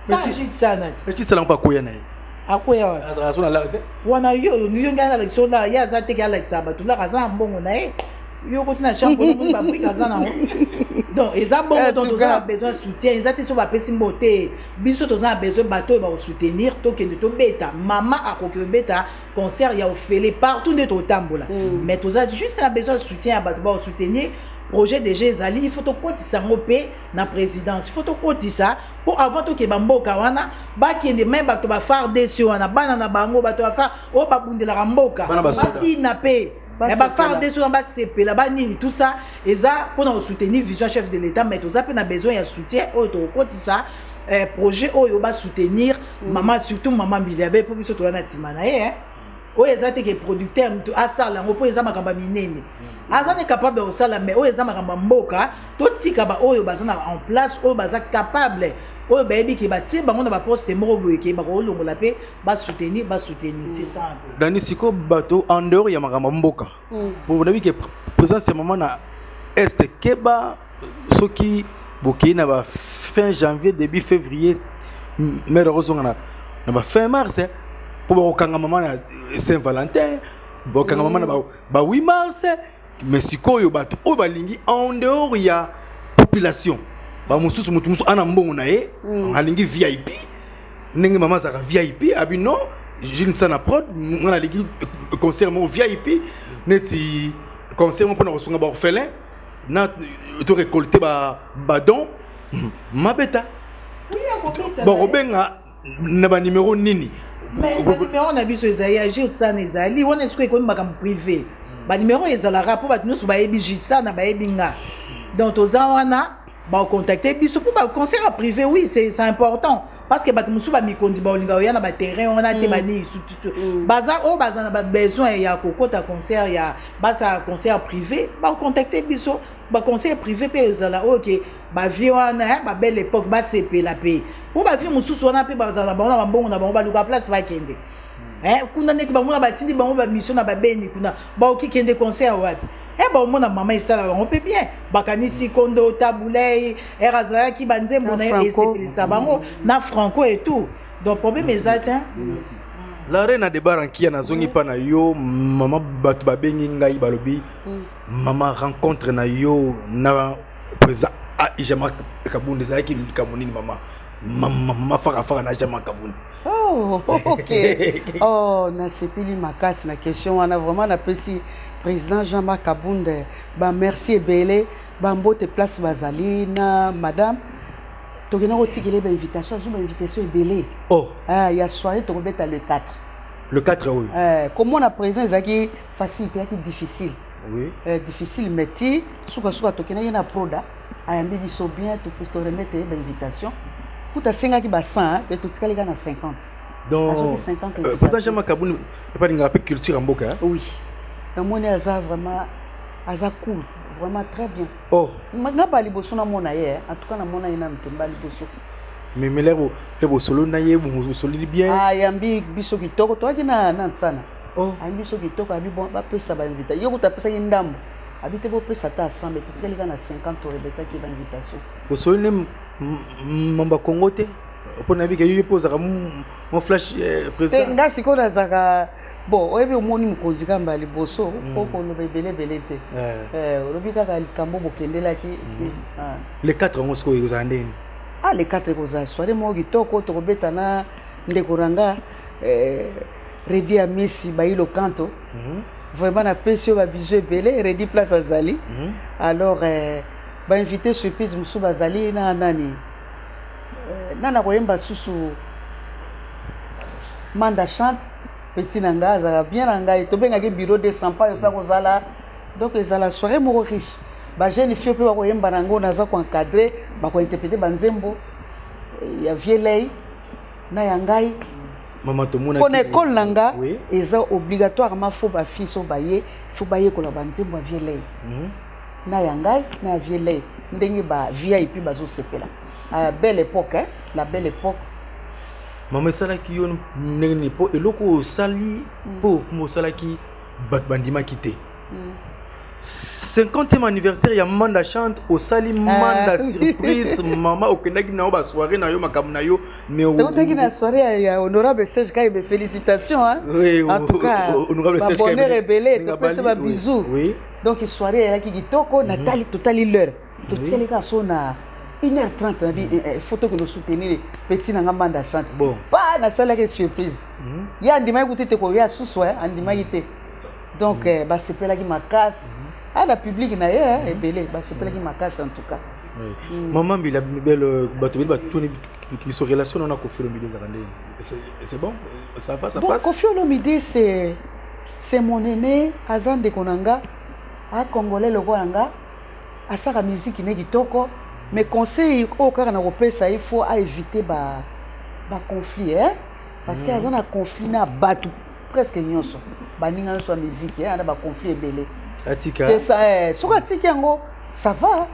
C: ta Gilles Sana ti.
B: Gilles Nsana mpo akoya na ye.
C: Akoya wapi?
B: Azalaka so na lare te.
C: Wana yo ngai alakisa olara, ye aza teke alakisaka bato lara, aza na mbongo na ye. Yo koti na chambre, omoni babrique aza nango. Donc eza bongo. Donc toza na besoin soutien, eza te so bapesi mbo te. Biso toza na besoin bato oyo bakosoutenir, tokende tobeta. Mama akoki kobeta concert ya ofele partout nde totambola, mais toza juste na besoin ya soutien ya bato bakosoutenir projet. Déjà ezali, il faut tokotisa yango mpe na présidence, il faut tokotisa mpo avant tokeba mboka wana bakende me bato ba FARDC wana, bana na bango, bato bafa oyo babundelaka mboka, babina mpe ba FARDC wana, basepela banini. Tout ça eza mpona kosoutenir vision chef de l'État, mais toza mpe na besoin ya soutien oyo tokokotisa projet oyo basoutenir mama, surtout mama Mbilia Bel, mpo biso toza na nsima na ye. Oyo eza te ke producteur moto asala yango, mpo eza makambo ya minene, aza ne capable ya kosala, mais oyo eza makambo ya mboka, totika baoyo baza na en place, oyo baza capable, oyo bayebi ke batie bango na baposte moko boye ke bakolongola mpe basoutenir. C'est ça un peu.
B: Dani, sikoyo bato en dehors ya makambo ya mboka, po nayebi ke présence ya mama na Est keba, soki bokei na ba fin janvier, début février, mare akozonga na ba fin mars, mpo bakokanga mama na Saint Valentin, bakokanga mama na ba 8 mars. Mais sikoyo bato oyo balingi en dehors ya population, bamosusu, motu mosusu ana mbongo na ye, alingi VIP ndenge mama azalaka VIP, abi non, Gilles Nsana Prod, nga nalingi concert moko VIP, neti concert moko mpona kosunga baorphelin na to récolter badon, mabeta bakobenga na banimero nini?
C: Mais banimero na biso ezali ya Gilles Sana, ezali wana. Sikoyo ekomi makambo privé. Banimero ezalaka mpo bato nyonso bayebi Gilles Sana, bayebi nga. Donc toza wana, bakocontacte biso mpo baconcert ya privé. Oui, c'est important parce que bato mosusu, bamikonzi, baolinga oya na baterrain wana te. Banini baza oyo baza na babesoin ya kokota concert, ya basala concert privé, bakocontacte biso. Baconcert privé mpe ezala oyo ke bavie wana, babelle époque, basepela mpe, mpo bavie mosusu wana mpe bazala na bango na bambongo na bango, baluka place bakende kuna neti bamona batindi bango bamission na babeni kuna, baoki kende concert wapi? Baomona mama esala bango mpe bien, bakanisi Kondo Tabulei ere azalaki, banzembo na ye esepelisa bango na franco et tout. Donc problème eza te.
B: La reine de Barankia, nazongi mpa na yo mama. Bato babengi ngai, balobi mama, rencontre na yo na président Jean-Marc Kabund ezalaki likambo nini? Mama, mama farafara na Jean-Marc Kabund.
A: Oh, ok. Oh, nasepeli makasi na question wana. Vraiment napesi président Jean-Marc Kabund bamerci ebele, bambote place bazali na madame. Tokenda kotikela bainvitation, azwi bainvitation ebele.
B: Oh.
A: Ah, ya soirée tokobeta le 4.
B: Le 4 oyo?
A: Eh, komona président ezalaki facile te, ezalaki difficile. Difficile, mais ti sukasuka tokendaki na proda, ayambi biso bien, toremettre ye bainvitation. Kuta asengaki ba 100, mpe totikali kaka na 50.
B: Donc
A: Azwaki 50.
B: Président Jean-Marc Kabund epalingaka mpe culture ya mboka, hein?
A: Oui, namoni aza vraiment, aza cool, vraiment très bien.
B: Oh.
A: Nga ba liboso namona ye, en tout cas namona ye nanu te, mba liboso.
B: Mais lelo bosolo na ye, bosololi bien?
A: Ayambi biso kitoko, toyaki na Ntsana.
B: Oh.
A: Ayambi biso kitoko, abi bon, bapesa bainvita ye, kuta apesaki ndambo, abi te bopesa ata 100, mais totikali kaka na 50, torebetaki bainvitation.
B: Bosololi ne mamba Kongo te, mpo nayebi ke yo mpe ozalaka mo flash
A: te.
B: Président.
A: Nga sikoyo nazalaka bon, oyebi, omoni mokonzi kamba ya liboso po koloba ebele ebele te. Olobi kaka likambo bokendelaki. Ah.
B: Le 4 yango sikoyo ekozala ndeni?
A: Ah, le 4 ekozala soirée moko kitoko, tokobeta na ndeko na nga Redi Amisi Bailo Kanto. Vraiment napesi yo babizu ebele, Redi, place azali. Alors bainvité surprise mosusu bazali na nani, nana koyemba susu, Manda Chante, petit na ngai, azalaka bien na ngai, tobengaki bureau de sampa mpe akozala. Donc ezala soirée moko riche, bajeune fille mpe bakoyemba na yango, naza koencadre, bakointerprete banzembo ya Vielei na ya ngai.
B: Mama, tomona
A: Mpo na ekole na nga, eza obligatoirement, faut bafille so baye, faut bayekola banzembo ya Vieux Ley, na ya ngai, na ya Vieux Ley, ndenge ba VIP bazosepela. À belle époque, hein? La belle époque.
B: Mama, esalaki yo ndenge nini? Mpo eloko oyo osali, mpo kuma osalaki, bato bandimaki te. 50e anniversaire ya Manda Chante, osali Manda surprise. Mama, okendaki na yo basoirée na yo, makambo na yo, mais
A: Tokutaki na soirée ya honorable Serge Kayembe. Félicitations, hein?
B: Oui,
A: en tout cas,
B: honorable Serge
A: babonheur
B: Kayembe.
A: ebele,
B: Ninga
A: topesi
B: Bali,
A: babisous. Donc soirée eyalaki kitoko. Natali, totali l'heure, totikali kaka so na 1h30. Nabi faut tokende soutenir petit na nga Manda Chante. Pa nasalaki surprise, ye andimaki kutu te koya susu, andimaki te. Donc basepelaki makasi na public na ye, ebele basepelaki makasi en tout cas.
B: Mama Mbila Belle, bato beli batuni biso, relation na Koffi Olomide ezalaka ndenge? C'est bon, ça va, ça
A: Bon,
B: passe?
A: Koffi Olomide, c'est mon aîné, aza ndeko na nga, acongolais lokola nga, asalaka miziki ne kitoko. Mais conseil oyo kaka na kopesa ye, faut aéviter baconflit, hein? Parce que aza na conflit na bato presque nyonso, baninga nyonso ya miziki, ana baconflit ebele.
B: Atika.
A: C'est ça, eh. Soki atiki yango, ça va.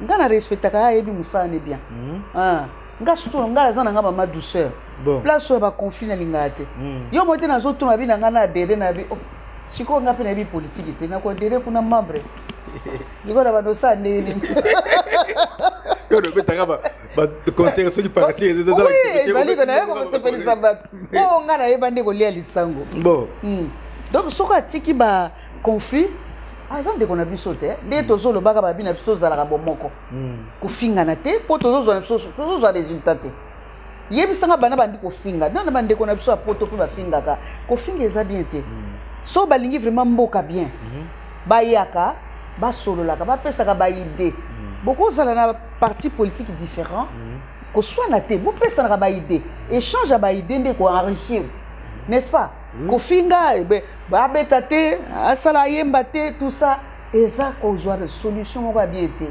A: Nga na respectaka ye, ayebi mosala ne bien. Ah, nga surtout, nga aza na nga mama douceur. Place oyo baconflit nalingaka te. Yo mo te, nazotuna bi na nga na adhérer na bi, oh, sikoyo nga mpe nayebi politike te, nakoadhérer kuna membre, sikoyo na bando osala ndenge nini?
B: Yo obetaka baconcert soki partir?
A: Oui, ezali ko naye kosepelisa bato, mpo nga nayeba nde kolia lisango. Donc soki atiki baconflit, aza ndeko na biso te. Nde tozolobaka babi na biso, tozalaka bomoko, kofingana te, mpo tozozwa na biso, tozozwa résultat te. Yebisanga, bana bandi kofinga nana, bandeko na biso ya poto mpe bafingaka. Kofinga eza bien te. So balingi vraiment mboka bien, bayaka, basololaka, bapesaka baidée. Bokozala na parti politique différent, koswana te, bopesanaka baidée, échange ya baidée nde koenrichir, n'est-ce pas? Kofinga, babeta te, asala ayemba te, tout ça eza kozwa solution moko ya bien te.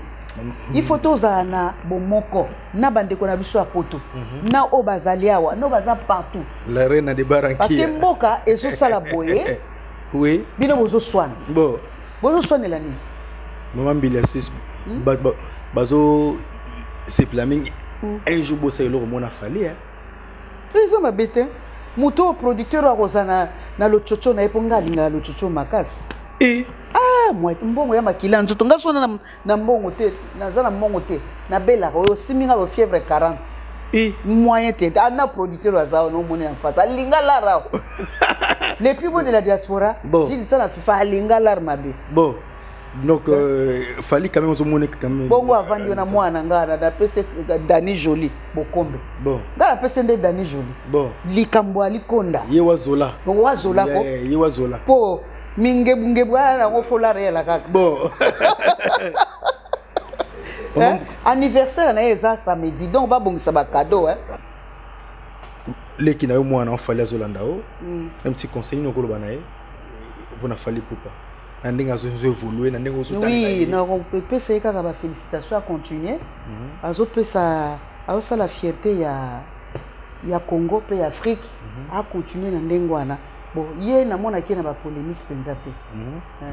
A: Il faut tozala na bomoko na bandeko na biso ya poto, na oyo bazali awa, na oyo baza partout.
B: La reine de
A: Parce que
B: Barankia.
A: mboka ezosala boye, bino bozoswana. Bozoswanela nini?
B: Mama Mbila, sis bato bazo sepela mingi. Un jour bosala eloko mona Fally, hein?
A: Eza mabe te. Moto oyo producteur oyo akozala na lotsotso na ye, mpo nga alingaka lotsotso makasi. Ah, mbongo ya makila ya nzoto. Nga so na mbongo te, naza na mbongo te, nabelaka oyo osimi nga bafièvre 40. Moyen te. Ana producteur oyo aza wana, omoni en face, alinga lara o, le plus beau de la diaspora. Gilisa na FIFA, alinga lar mabe.
B: Bon, donc Fally quand même ozomona quand même.
A: Bongo avandi yo na mwana nga na napesi Dani Joli Bokombe. Nga napesi nde Dani Joli. Likambo alikonda.
B: Ye wazola.
A: Wazola ko.
B: Yeah, ye wazola.
A: Mpo mingebungebu aya nango, folara eyela kaka. Hein? Anniversaire na ye eza samedi, donc babongisa bacadeau, hein?
B: Leki na yo, mwana Fally, azolanda o, un petit conseil nini okoloba na ye mpona Fally Ipupa, na ndenge azo évolue, na ndenge ozotalela
A: Oui,
B: ye?
A: nakopesa ye kaka bafélicitation, acontinue, azopesa, azosala fierté ya Congo mpe ya Afrique. Acontinue na ndenge wana. Bon, ye namonaki ye na bapolémique mpenza te.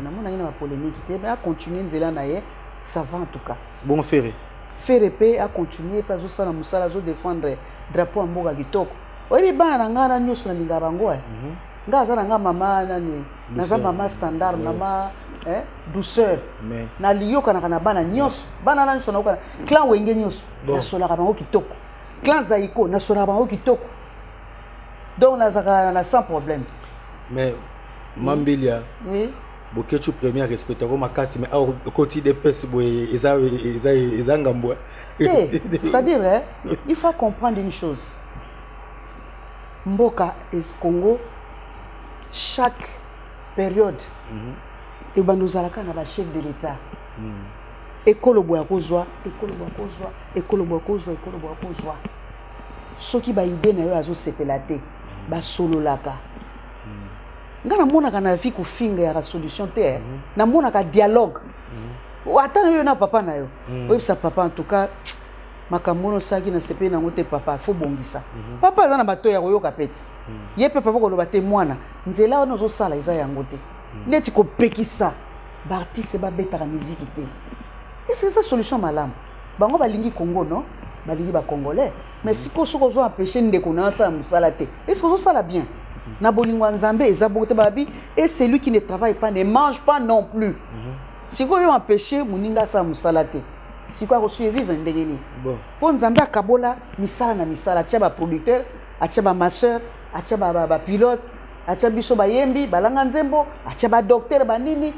A: Namonaki na bapolémique te, mais acontinue nzela na ye, ça va en tout cas.
B: Bon, Ferre?
A: Ferre mpe acontinue mpe, azosala mosala, azodéfendre drapeau ya mboka kitoko. Oyebi, bana na ngai na nyonso nalingaka bango, e ngai aza na ngai mama nani, naza
B: Douceur.
A: Mama standard, mama, eh, douceur.
B: Mais
A: Naliyokanaka na bana nyonso, bana na nyonso nayokana, clan Wenge nyonso. Nasolaka bango kitoko, clan Zaiko nasolaka bango kitoko, donc nazalaka na sans problème.
B: Mais Mambilia,
A: Oui.
B: Boketshu premier respectako makasi, mais awa okoti DPS boye, eza ngambo.
A: Te, c'est-à-dire, hein, il faut comprendre une chose: mboka es Congo, chaque période ebanda ozalaka na bachef de l'État. Ekolo boya kozwa, ekolo boya kozwa, ekolo boya kozwa, ekolo boya kozwa. Soki baidée na yo azosepela te, basololaka. Nga namonaka na vie, kofinga yaka solution te, eh. Namonaka dialogue. Ata na yo na papa na yo, oyebisa papa: en tout cas, Makambo wana osalaki, na sepeli nango te. Papa, faut bongisa. Papa aza na bato ya koyoka pe te. Ye mpe papa koloba te: mwana, nzela wana ozosala eza yango te. Neti kopekisa baartiste babetaka miziki te, ese eza solution malamu? Bango balingi Congo, non? Balingi Bacongolais, mais sikoyo soki ozo empêche ndeko na yo asala mosala te, est-ce ozosala bien? Na bolingo ya Nzambe eza bongo te. Babi: et celui qui ne travaille pas ne mange pas non plus. Sikoyo empêche moninga asala mosala te, sikoyo akosurvivre ndenge nini? Mpo Nzambe akabola misala na misala: atia baproducteur, atia bamasseur, atia bapilote, atia biso bayembi, balanga nzembo, atia badocteur, banini.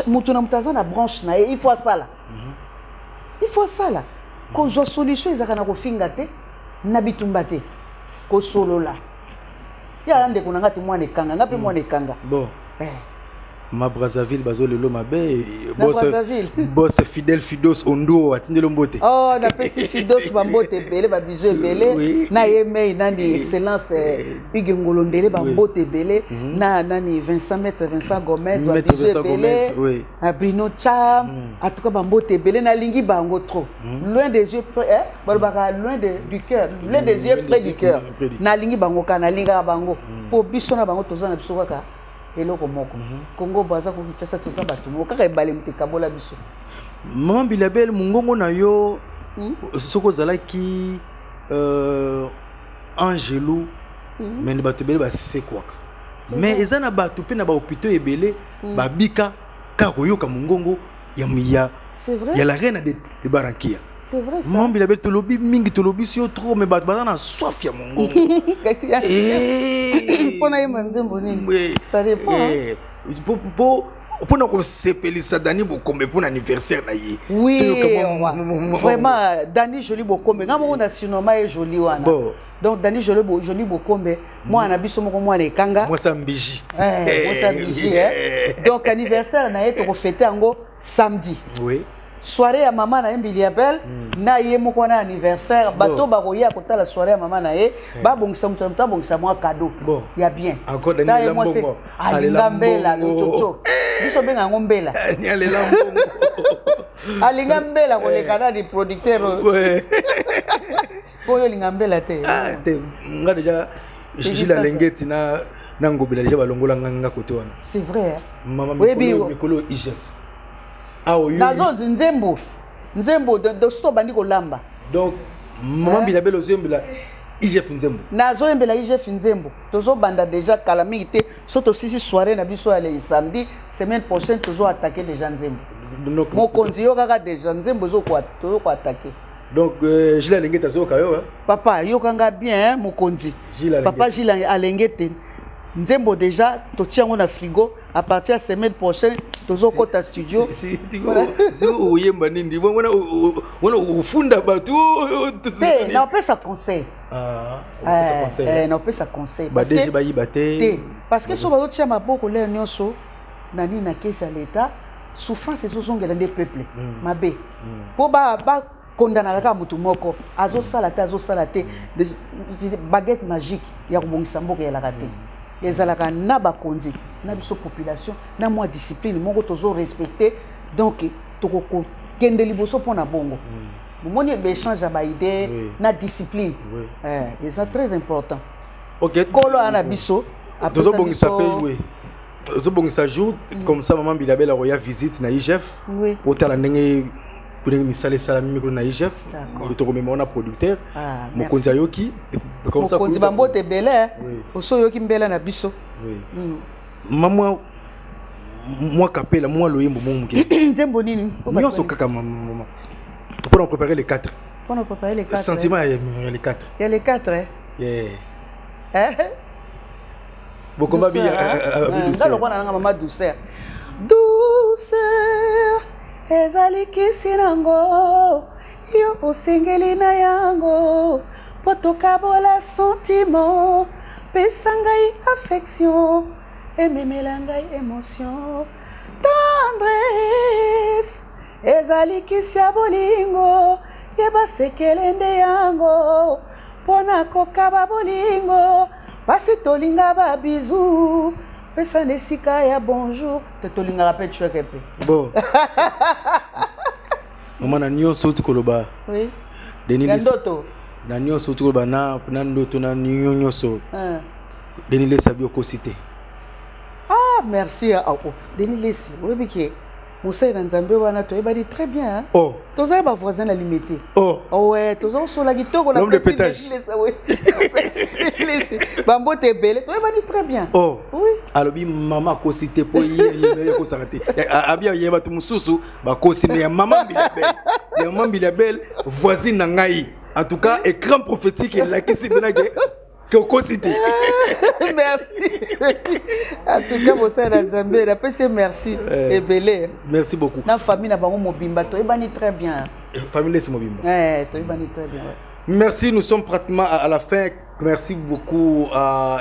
A: Moto na moto aza na branche na ye, il faut asala, il faut asala. Kozwa solution ezalaka na kofinga te, na bitumba te, kosolola. Yala ndeko na nga te, mwana ekanga nga mpe mwana ekanga.
B: Bon. Ma Brazzaville bazolelo mabe.
A: Na Brazzaville.
B: Boss Fidèle Fidos Ondo atindeli mbote.
A: Oh, napesi Fidos bambote ebele, babizu ebele. Na ye mei nani, Excellence Hugue Ngolondele, bambote ebele. Na nani, Vincent, Maître Vincent Gomez.
B: Maître
A: Babizu
B: Vincent
A: ebele.
B: Gomez, oui.
A: Na Bruno Cham, en tout cas bambote ebele, nalingi bango trop. Loin des yeux près, eh, balobaka loin du cœur, loin des yeux,
B: loin
A: près
B: des
A: du
B: yeux,
A: cœur.
B: Près du cœur.
A: Nalingi bango kaka, nalingaka bango mpo biso na bango toza na biso kaka eloko moko. Congo Braza, ko Kinshasa, toza bato moko kaka, ebale moto ekabola biso.
B: Mama Mbilia Bel, mongongo na yo, soki ozalaki angelu, me bato ebele basekwaka. Mais eza na bato mpe na bahôpitaux ebele babika kaka koyoka mongongo ya
A: C'est vrai.
B: ya la reine de Barranquilla.
A: C'est vrai ça.
B: Mama Mbilia Bel, tolobi mingi, tolobi si yo trop, mais bato baza na soif ya mongongo.
A: Mpona yemba nzembo nini? Ça dépend, hein.
B: Mpona kosepelisa Dani Bokombe mpona anniversaire na ye.
A: Oui.
B: Toyoka
A: Vraiment, Dani Joli Bokombe, nga moko na sinoma ye Joli wana.
B: Bon.
A: Donc Dani Joli, Joli Bokombe, mwana na biso moko, mwana ekanga.
B: Mwasa mbiji.
A: Eh, mwasa mbiji, eh. Donc anniversaire na ye, tokofete yango samedi. Soirée ya mama na ye Mbilia Bel na ye moko wana, anniversaire. Bato bakoya kotala soirée ya mama na ye, babongisa, moto na moto abongisa mwa cadeau
B: Bon.
A: ya bien.
B: Encore Dani
A: Ta ye
B: Lela
A: mwasi
B: mbongo.
A: alinga
B: Alela
A: mbela.
B: mbongo.
A: Lotsotso, biso obenga yango mbela.
B: Ni alela mbongo.
A: Alinga mbela koleka nani, producteur oyo. Po oyo olinga mbela te.
B: Ah, te, nga déjà Gilles Alengeti na Ngobila déjà balongola nga côté wana.
A: C'est vrai, hein?
B: Mama.
A: Oyebi
B: mikolo IGF ah oyo.
A: Nazonzi nzembo, nzembo soki obandi kolamba.
B: Donc mama Mbilia Bel, ozoyembela IGF nzembo?
A: Nazoyembela IGF nzembo. Tozobanda déjà kala mingi te. So tosisi soirée na biso ya le samedi, semaine prochaine tozoattaquer déjà nzembo.
B: Donc
A: mokonzi, yo kaka déjà nzembo tozokoattaquer.
B: Donc Gilles Alengeti azoyoka yo, hein?
A: Papa, yokanga bien, hein, mokonzi.
B: Gilles Alengeti.
A: Papa Gilles Alengete, nzembo déjà totia yango na frigo. À partir ya semaine prochaine tozokɔta studio.
B: Siko oyemba nini wana? Wana ofunda bato?
A: Te, naopesa conseil.
B: Ah,
A: Eh,
B: conseil.
A: Eh, naopesa conseil. Parce
B: Badege bayiba te.
A: Te, parce que so bazotia maboko lelo nyonso na nini, na caisse ya l'État, souffrance ezozongela nde peuple mabe, mpo bakondanaka kaka motu moko azosala te, azosala te. Baguette magique ya kobongisa mboka eyalaka te. Ezalaka na bakonzi na biso population na mwa discipline moko tozorespecte, donc tokokende liboso. Mpo na bongo bomoni baéchange ya baidée na discipline. Eza très important. Kolo aya na biso apesa
B: Tozobongisa
A: biso
B: mpe, oui, tozobongisa jour comme ça mama Mbilia Bel akoya visite na IGF. Otala ndenge misala esalami mikolo na IGF.
A: D'accord.
B: Tokomema wana producteur.
A: Ah, merci.
B: Mokonzi ayoki comme ça.
A: Mokonzi, bambote ebele, eh. Oso oyoki mbela na biso.
B: Oui. Ma mwa kapela, mwa loyembo mo moke.
A: Nzembo nini?
B: Nyonso kaka, mama, mpona préparer les quatre.
A: Mpona préparer les quatre.
B: Sentiment ya les quatre.
A: Ya les quatre, eh?
B: Yeah.
A: Eh?
B: Bokomba bi.
A: Nga lokwa na nanga mama douceur. Douceur ezali kisi nango, yo osengeli na yango mpo tokabola sentiment. Pesa ngai affection, ememela ngai émotion. Tendresse ezali kisi ya bolingo, yeba sekele nde yango mpo na kokaba bolingo. Basi tolinga babizu, pesa na esika ya bonjour te, tolingaka mpe tshweke mpe.
B: Bon, mama, na nyonso oti koloba,
A: Oui.
B: Denis
A: Ya
B: Lessie-
A: ndoto.
B: Na nyonso tokoloba na ndoto na nyonso. Denis Lessie abi okosi te.
A: Ah, merci. Ah, oh. Denis Lessie, oyebi ke mosali na Nzambe wana toyebani très bien, hein?
B: Oh.
A: Tozali bavoisin na Limete.
B: Oh.
A: Ouais, toza kosola kitoko na
B: L'homme de
A: Pesi
B: pétage.
A: Denis Lessie, oui. Pesi Denis Lessie. Bambote ebele, toyebani très bien.
B: Oh.
A: Oui.
B: Alobi mama akosi te, mpo ye akosaka te. Abi ye bato mosusu bakosi, mais ya mama Mbilia Bel, ya mama Mbilia Bel, voisine na ngai, en tout cas écran prophétique elakisi mpena ke okosi te.
A: Merci, merci. En tout cas, mosali na Nzambe, napesi ye merci ebele.
B: Merci beaucoup.
A: Na famille na bango mobimba, toyebani très bien.
B: Famille Lessie mobimba.
A: Eh, toyebani très bien, ouais.
B: Merci, nous sommes pratiquement à la fin. Merci beaucoup à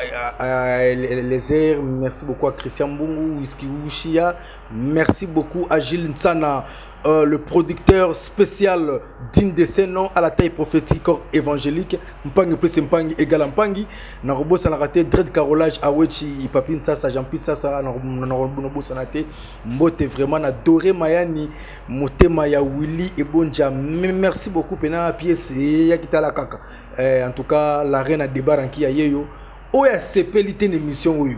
B: Eliezer, merci beaucoup à Christian Mbungu, Whisky Ushia, merci beaucoup à Gilles Nsana, le producteur spécial digne de ce nom à la taille prophétique évangélique. Mpangi plus Mpangi égale Mpangi. Narobo raté Dread Carolage Awechi Papi Nsasa Jean-Pierre Sasa Narobo Sanate Mbote vraiment na Doré Mayani Motema ya Willy Ebonja. Merci beaucoup pena pièce ya kitala kaka. En tout cas la reine a débarqué ya yeyo. Oya sepeli te émission oyo.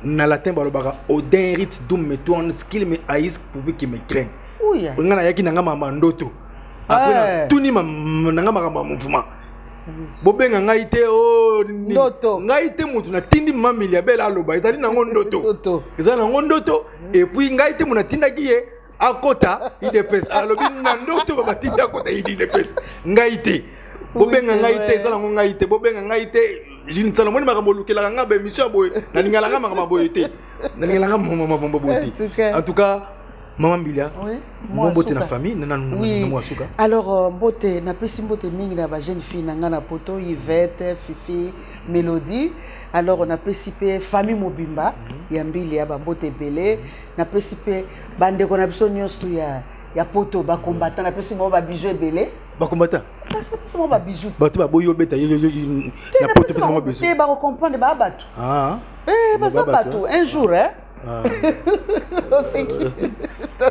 B: Na latin balobaka odin rit dum me tourne qu'il me haïsse pourvu qu'il me craigne. Nga nayaki na nga mama ndoto. Après na tuni na nga makambo ya mouvement. Bobenga ngai te o
A: Ndoto.
B: Ngai te motu natindi mama Mbilia Bel aloba ezali nango ndoto.
A: Ndoto.
B: Ezali nango ndoto et puis ngai te motu natindaki ye akota UDPS. Alobi na ndoto babatindi akota UDPS. Ngai te. Bobenga ngai te, eza nango ngai te. Bobenga ngai te. Gilles Nsala moni makambo olukelaka nga ba émission ya boye, nalingalaka makambo ya boye te, nalingalaka makambo boye
A: En tout
B: te.
A: cas.
B: En tout cas mama Mbilia,
A: Mwa
B: mbote na
A: suka.
B: famille na
A: Oui.
B: na mwa suka.
A: Alors mbote, napesi mbote mingi na bajeune fille na ngai na poto, Yvette, Fifi, Mélodie. Alors napesi mpe famille mobimba ya Mbili ya bambote ebele. Napesi mpe bandeko na biso nyonso ya poto, bacombattant, napesi bango babisous ebele.
B: Bacombattant?
A: Kasi napesi bango babisous.
B: Bato baboyi obeta yo
A: Te,
B: na
A: napesi
B: poto, pesa bango biso.
A: Te, bakocomprendre, baa bato.
B: Ah.
A: Eh, baza
B: Ba bato,
A: bato un jour, hein?
B: Ah.
A: Oseki.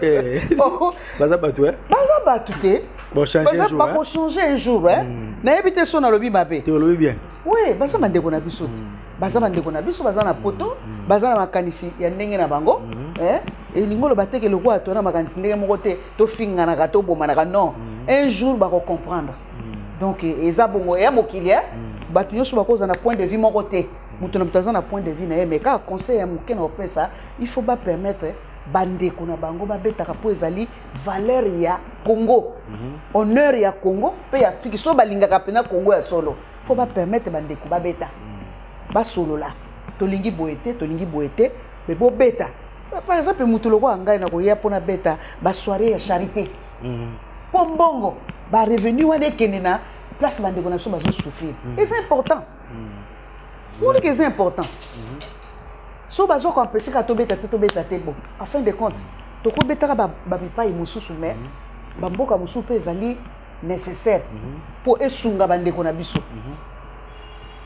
B: Eh.
A: Oh,
B: baza bato, eh?
A: Baza bato te.
B: Bon, changer un
A: Baza
B: jour, hein?
A: bakochange un jour, hein? Nayebi te so nalobi mabe.
B: Te, olobi bien.
A: Oui, baza bandeko na biso te, baza bandeko na biso, baza na poto, baza na makanisi ya ndenge na bango, eh? Elingi oloba te ke lokola to na makanisi ndenge moko te, tofinganaka, tobomanaka. Non, un jour bakocomprendre. Donc eza bongo ya mokili, eh? Bato nyonso bakozala na point de vue moko te, moto na moto aza na point de vue na ye. Mais kaka conseil ya moke na kopesa, il faut bapermettre bandeko na bango babetaka, mpo ezali valeur ya Congo, honneur ya Congo mpe ya Afrique. So balingaka mpena Congo ya solo, faut bapermettre bandeko babeta, basolola: tolingi boye te, tolingi boye te, mais bobeta. Par exemple, moto lokola ngai na koya mpona beta basoirée ya charité, mpo mbongo barevenu wana ekende na place bandeko na biso bazosouffrir. Eza important, monike eza important. So bazwa koempêche kaka tobeta te, tobeta te. Bon, en fin de compte tokobetaka babipai mosusu, mais bamboka mosusu mpe ezali nécessaire mpo esunga bandeko na biso.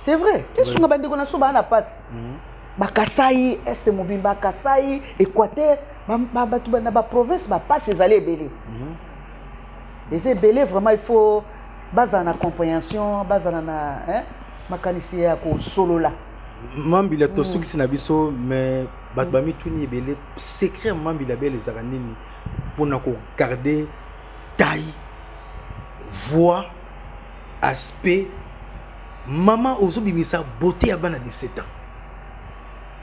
A: C'est vrai, esunga bandeko na biso baa na mpasi, Bakasai, Est mobimba, Kasai, Équateur, bato na baprovince, bapasi ezali ebele, eza ebele vraiment. Il faut bazala na compréhension, bazala na, hein, makanisi ya kosolola.
B: Mama Mbilia, tosukisi na biso, mais bato bamituni ebele: secret ya mama Mbilia Bel ezalaka nini mpona kogarde taille, voix, aspect? Mama ozobimisa beauté ya bana 17 ans.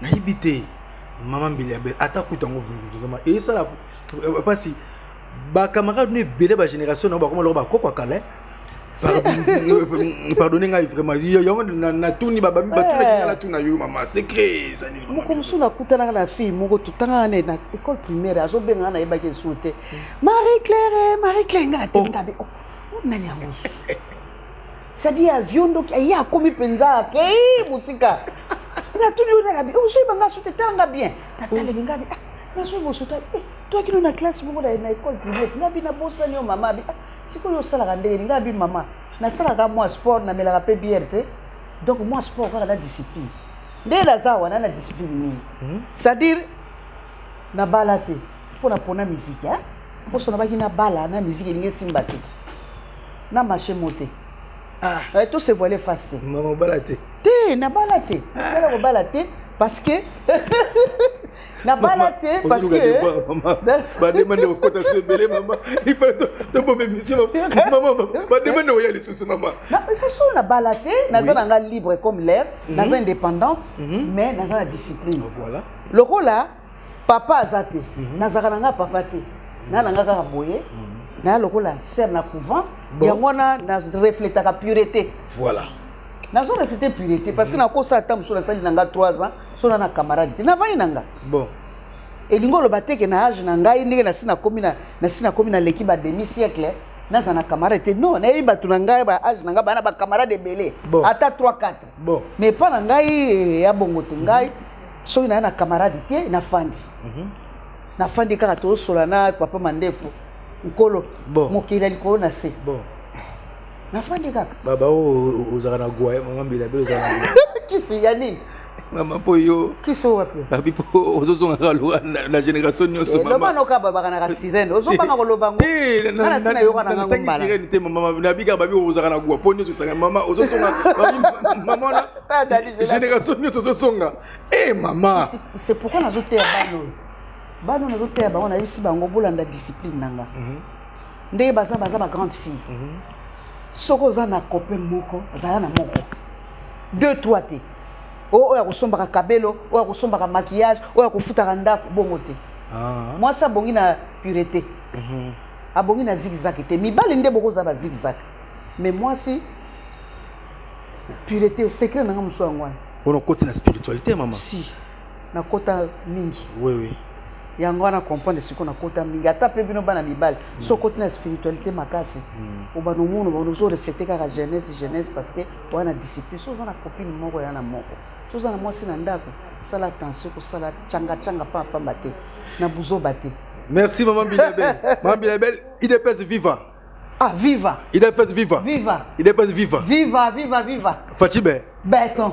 B: Nayebi te, mama Mbilia Bel, ata kuta yango vraiment esala mpasi. Bacamarade no ebele, bagénération nango bakoma loko bakoko akala. Pardonne ngai vraiment, yango natuni, batunaki ngai, natuna yo mama, secret eza nini?
A: Moko mosusu nakutanaka na fille moko, totangaka na na école primaire, azobenga nga, nayebaki esu te: Marie Claire, Marie Claire. Nga natenga be nani yango, c'est-à-dire avion ndoki aye, akomi mpenza akei mosika. Natuni yo nana bi ozoyeba nga so te, talanga bien. Nataleli nga bi nazoyeba oso te, toyaki no na classe moko na école primaire. Nga bi nabosani yo mama. Bi sikoyo osalaka ndenge nini? Nga bi mama, nasalaka mwa sport, namelaka mpe bière te. Donc mwa sport kaka na discipline nde naza wana, na discipline mingi. C'est-à-dire nabala te mpo na pona musique, mposo nabaki nabala na musique elingi esimba te. Na marché mo te.
B: Ah.
A: Eh, to se voiler face te.
B: Mama obala te.
A: Te, nabala te. Nabala kobala te parce que nabala te parce que
B: bademande kokota so ebele mama il fallait toboma émission mama bademande oya lisusu mama.
A: So nabala te, naza na nga libre comme l'air, naza indépendante, mais naza na discipline.
B: Voilà.
A: Lokola papa aza te, nazalaka na nga papa te, na nga kaka boye, naya lokola sœur na couvent. Yango wana na reflétaka pureté.
B: Voilà.
A: Nazo refléter pureté parce que nakosala ata mosusu nasali na nga 3 ans so na na camarade te, navandi na nga. Elingi oloba te ke na age na ngai, ndenge nasi nakomi nasi nakomi naleki ba demi siècle, naza na camarade te. Non, nayebi bato na ngai ba age na ngai bana bacamarade ebele, ata 3 4. Mais mpa na ngai ya bongo te. Ngai soki naya na camarade te, nafandi, nafandi kaka, tozosola na papa Mandefu, nkolo mokili ya likolo na se. Nafandi kaka.
B: Baba oyo ozalaka na gwa, mama Mbilia Bel, ozalaka na gwa.
A: Kisi ya nini?
B: Mama, mpo yo
A: Kisi oyo wapi?
B: Babi, mpo ozozongaka loka na génération nyonso.
A: Loba noka babaka na sirène, ozobanga koloba ngo.
B: Te.
A: Nga na si nayoka na ngango
B: Natangi
A: mbala.
B: sirène te, mama. Nabika babi ozalaka na gwa mpo nyonso esanga mama ozosonga. Babi, mama wana
A: Ah, Dani, je
B: génération nyonso ozosonga e mama.
A: C'est pourquoi nazoteya bana oyo, bana oyo nazoteya bango, nayebisi bango bolanda discipline na nga ndenge baza bagrande fille. Soki oza na copain moko, ozala na moko, deux, trois te. Oyo akosombaka kabelo, oyo akosombaka maquillage, oyo akofutaka ndako, bongo te. Mwasi abongi na pureté, abongi na zigzag te. Mibali nde bokozala ba zigzag, mais mwasi pureté. Secret na nga mosu yango wana.
B: Wana okoti na spiritualité, mama.
A: Si nakota mingi.
B: Oui oui
A: Yango wana comprendre sikoyo, nakota mingi. Ata mpe bino bana mibali, so okoti na spiritualité makasi, obana omona bana ozorefléter kaka jeunesse, jeunesse, parce que wana discipline. So oza na copine moko, ya na moko, so oza na mwasi na ndako, sala attention kosala cangacanga pamba te, na buzoba te.
B: Merci, mama Mbilia Bel. Mama Mbilia Bel, UDPS viva!
A: Ah, viva!
B: UDPS viva!
A: Viva!
B: UDPS viva!
A: Viva, viva, viva!
B: Fatshi be!
A: Béton.